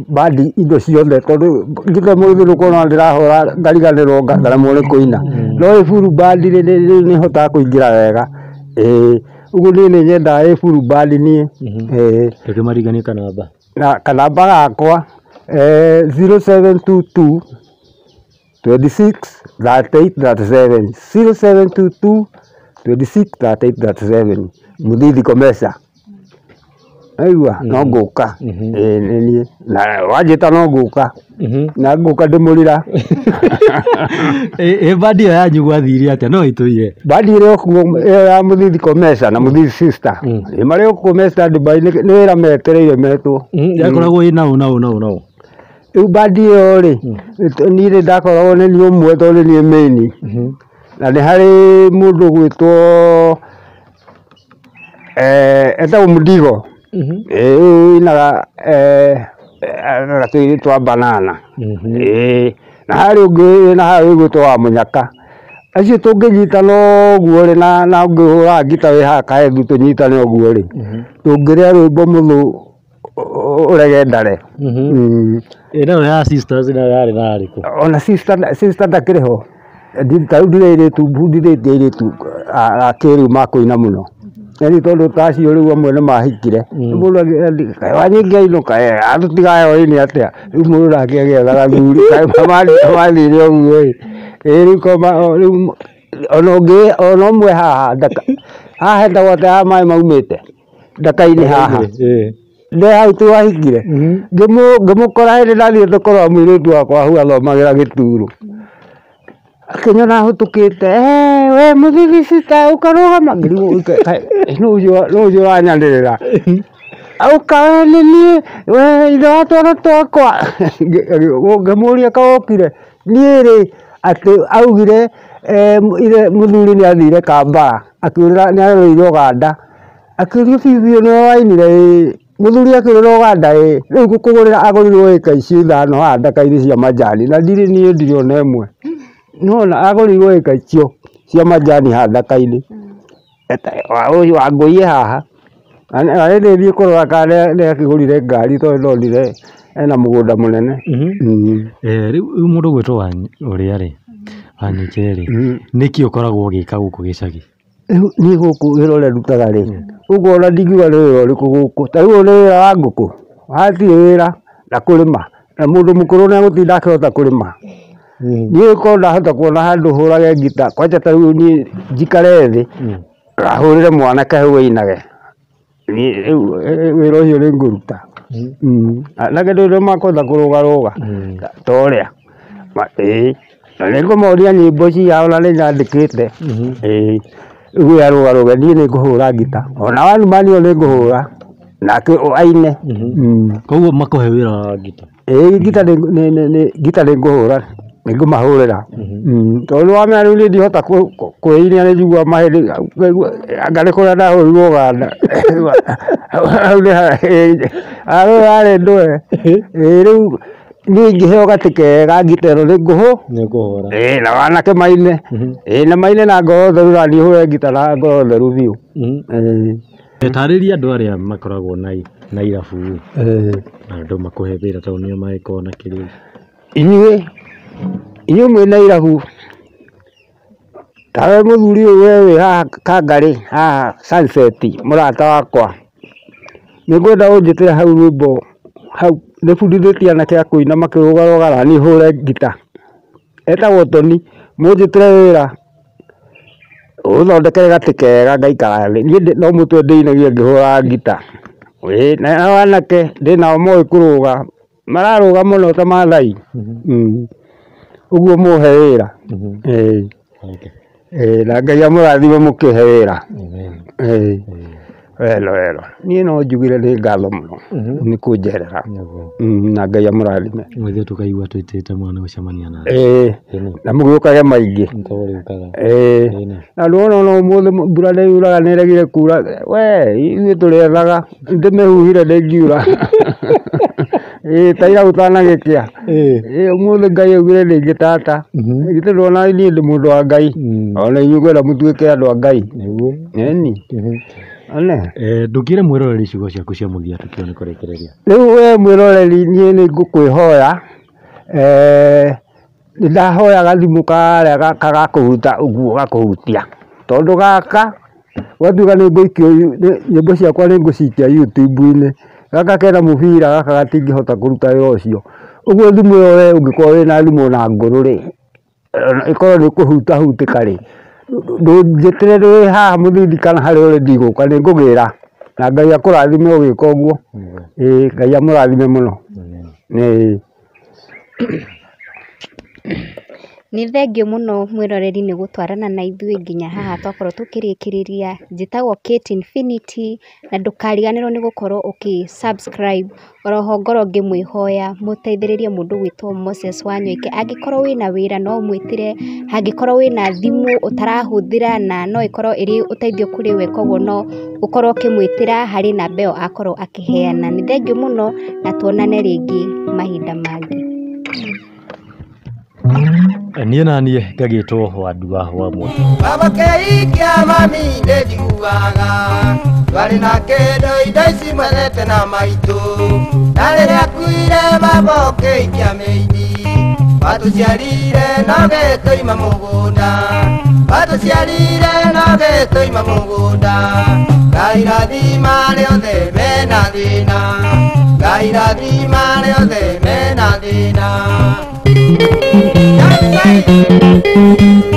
band indo ciothe tondũ ngĩte mũthurũko no ndĩrahũra ngariganĩrwo ngaremwo nĩ kũina no ĩ full band rĩ nĩhotaga kũingĩra wega ĩĩ ũguo niĩ nĩnyendaga ĩ full band niĩ ĩĩ. Tũkĩmariganie kanamba. Na kanamba gakwa 0722 26 38 37 0722 26 38 37 Mũthithi Komesa aigua no ngũka ĩĩ nĩ niĩ na wanjĩta no ngũka na ngũka ndĩmũrĩra. Ĩ bandi ĩyo yanyu gwathire atĩa no ĩtũire? Bandi ĩrĩ okuo ĩyo ya Mũthithi Komesa na Mũthithi Sister ĩ marĩ okuo me standby nĩ wĩra metereire metwo. Yakoragwo ĩ naũ naũ naũ naũ? Rĩu bandi ĩyo rĩ niĩ nĩ ndakoragwo nĩ niĩ ũmwe tondũ nĩ niĩ main na nĩ harĩ mũndũ ũgwĩtwo etagwo Mũdigo ĩĩ ũyũ ũinaga tũirĩtu twa banana ĩĩ na harĩ ũngĩ wĩna harĩa ũgwĩtwo wa Mũnyaka acio tũngĩnyitana ũguo rĩ na ũngĩhũra ngita wĩ haha kahethu tũnyitane ũguo rĩ tũngĩrĩa rwĩmbo mũthũ ũrege ndare. Ĩ nayo ya sisters nayo yarĩ na arĩkũ? Ona sister ndakĩrĩ ho ta rĩu ndirĩ airĩtu bundithĩtie airĩtu a kĩrĩu makũina mũno Yaani tondũ ta acio rĩu amwe nĩ mahikire mũndũ wanyingi ainũka atũtigaga hwainĩ atĩa rĩu mũndũ nake agĩethaga thuri mathire ũguo ĩ ĩ rĩu ona ũngĩ ona ũmwe haha haha hetagwo atĩa haha maĩ maumĩte ndaka-inĩ haha ndĩ hau twahikire ngĩmũkora hĩndĩ ndathiĩte kũrora mũirĩtu wakwa hau athomagĩra gĩturo akĩnyona hũtũkĩte we Mũthithi sister ũkarũgama ngĩrigwo nũ ũcio ũranyanĩrĩra Auka we nĩ niĩ we ithe wa twana twakwa. Ngĩmũria kawokire niĩ rĩ atĩ augire ithe mũthuri nĩ athire Kambala akĩũrĩra nĩ arũrĩire Ũganda akĩũrio biũ biũ nĩwe wainire ĩĩ mũthuri akĩũrĩra Ũganda ĩĩ rĩu gũkũgũrĩra agũrirwo ĩka icio 5 haha ndaka-inĩ cia majani na ndirĩ niĩ ndirĩ ona ĩmwe nĩwona agũrirwo ĩka icio cia majani haha ndaka-inĩ wangũiye haha na rĩrĩ thiĩ kũrora kana nĩ akĩgũrire ngari tondũ ndonire ena mũgũnda mũnene. Rĩu mũndũ gwĩtwo ũrĩa rĩ Wanyũike rĩ nĩkĩ ũkoragwo ũgĩka gũkũ gĩcagi? Rĩu niĩ gũkũ wĩra ũrĩa ndutaga rĩ ũguo ona ndingiuga nĩ wĩra ũrĩkũ gũkũ ta rĩu nĩ wĩra wa ngũkũ hatirĩ wĩra na kũrĩma na mũndũ mũkũrũ nĩ egũtinda akĩhota kũrĩma. Niĩ korwo ndahota kuona handũ hũrage ngita kwanja ta rĩu niĩ njikare thĩ hũrĩre mwanake hau ainage rĩu wĩra ũcio nĩ ngũruta. Anake ndũĩ makũhota kũrũgarũga ta ũrĩa ĩĩ na nĩ ngũmonia nyĩmbo ciao na nĩ nyandĩkĩte ĩĩ rĩu ũyũ arũgarũge niĩ nĩ ngũhũra ngita ona wanumanio nĩ ngũhũra nake aine. Koguo makũhe wĩra wa ngita? Ĩĩ ngita ngita nĩ ngũhũra nĩ ngũmahũrĩra tondũ wamenya rĩu niĩ ndihota kwĩinia nĩ njiguaga mahĩndĩ anga nĩ kũrĩa ndahũrirwo Ũganda hau nĩ harĩ ndũe ĩĩ rĩu niĩ ingĩheo gatĩ kega ngita ĩno nĩ ngũhũra ĩĩ na wanake maine ĩĩ na maine na ngoro theru na niĩ hũre ngita na ngoro theru biũ. Tarĩria andũ arĩa makoragwo na irabu na andũ makũhe wĩra tondũ nĩo magĩkoragwo na kĩrĩa. Inyuĩ mwĩna irabu tawe mũthuri ũyũ we wĩ haha Kangarĩ haha Sunset mũrata wakwa nĩngwenda ũnjĩtĩre hau rwĩmbo hau nĩbundithĩtie anake a kũina makĩrũgarũga na niĩ hũre ngita etagwo Toni mũnjĩtĩre wĩra ũthondekere gatĩ kega ngaikara thĩ niĩ no mũtwe ndĩinagia ngĩhũraga ngita ĩĩ na anake ndĩnao moĩ kũrũga mararũga mũno ta Maathai ũguo mũhe wĩra ĩĩ na Ngai amũrathime mũkĩhe wĩra ĩĩ welo welo niĩ no njugire nĩ ngatho mũno nĩ kũnjerera na Ngai amũrathime. Ithuĩ tũkaigua twĩtĩte mũno nĩ gũcemania nawe. Ĩĩ na mũgĩũkage maingĩ ĩĩ na ndũrona ona ũmũthĩ mbura nĩ yuraga nĩ ĩregire kura we ithuĩ tũrĩethaga ndĩmĩhuhire ndĩngiura ĩĩ ta ira gũtanagĩkĩa ĩĩ ũmũthĩ Ngai augire ndĩngĩtata githĩ ndũrona niĩ ndĩ mũndũ wa Ngai ona inyuĩ ngwenda mũtuĩke andũ a Ngai ĩni. Ndũkĩre mwĩroreri ciugo ciaku cia mũthia tũkĩone kũrĩkĩrĩria. Rĩu we mwĩroreri niĩ nĩ ngũkwĩhoya nĩ ndahoya gathimũ karĩa gakũhuta ũguo gakũhutia tondũ gaka gwatuĩka nĩ ngũikio nyĩmbo ciakwa nĩ ngũcikia YouTube-inĩ gaka kena mũbira gaka gatingĩhota kũruta wĩra ũcio ũguo thimũ ĩyo we ũngĩkorwo wĩna thimũ na ngũrũ rĩ ĩkorwo nĩ kũhutahutĩka rĩ ndũnjĩtĩre wĩ haha mũthindi kana harĩa ũrĩ ndigũka nĩ ngũgĩra na Ngai akũrathime ũgĩka ũguo ĩĩ Ngai amũrathime mũno ĩĩ. Nĩ thengiũ mũno mwĩroreri nĩ gũtwarana na ithuĩ nginya haha twakorwo tũkĩrĩkĩrĩria. Njĩtagwo Kate Infinity na ndũkariganĩrwo nĩ gũkorwo ũkĩ subscribe oroho ngorwo ngĩmwĩhoya mũteithĩrĩrie mũndũ gwĩtwo Moses Wanyoike. Angĩkorwo wĩna wĩra no ũmwĩtĩre, angĩkorwo wĩna thimũ ũtarahũthĩra na no ĩkorwo ĩrĩ ũteithio kũrĩ we, koguo no ũkorwo ũkĩmwĩtĩra harĩ namba ĩyo akorwo akĩheana. Nĩ thengiũ mũno na tuonane rĩngĩ mahinda mangĩ. Niĩ na niĩ ngagĩtwo Wandua wa Mwangi. Baba keikia mami ndĩnjiguaga twarĩ na kĩndũ indo ici mwethete na maitũ na rĩrĩa akuire baba ũkĩikia mĩini watũciarire no gĩtũima mũgũnda watũciarire no gĩtũima mũgũnda Ngai rathima arĩa othe mena thĩna Ngai rathima arĩa othe mena thĩna. Hey!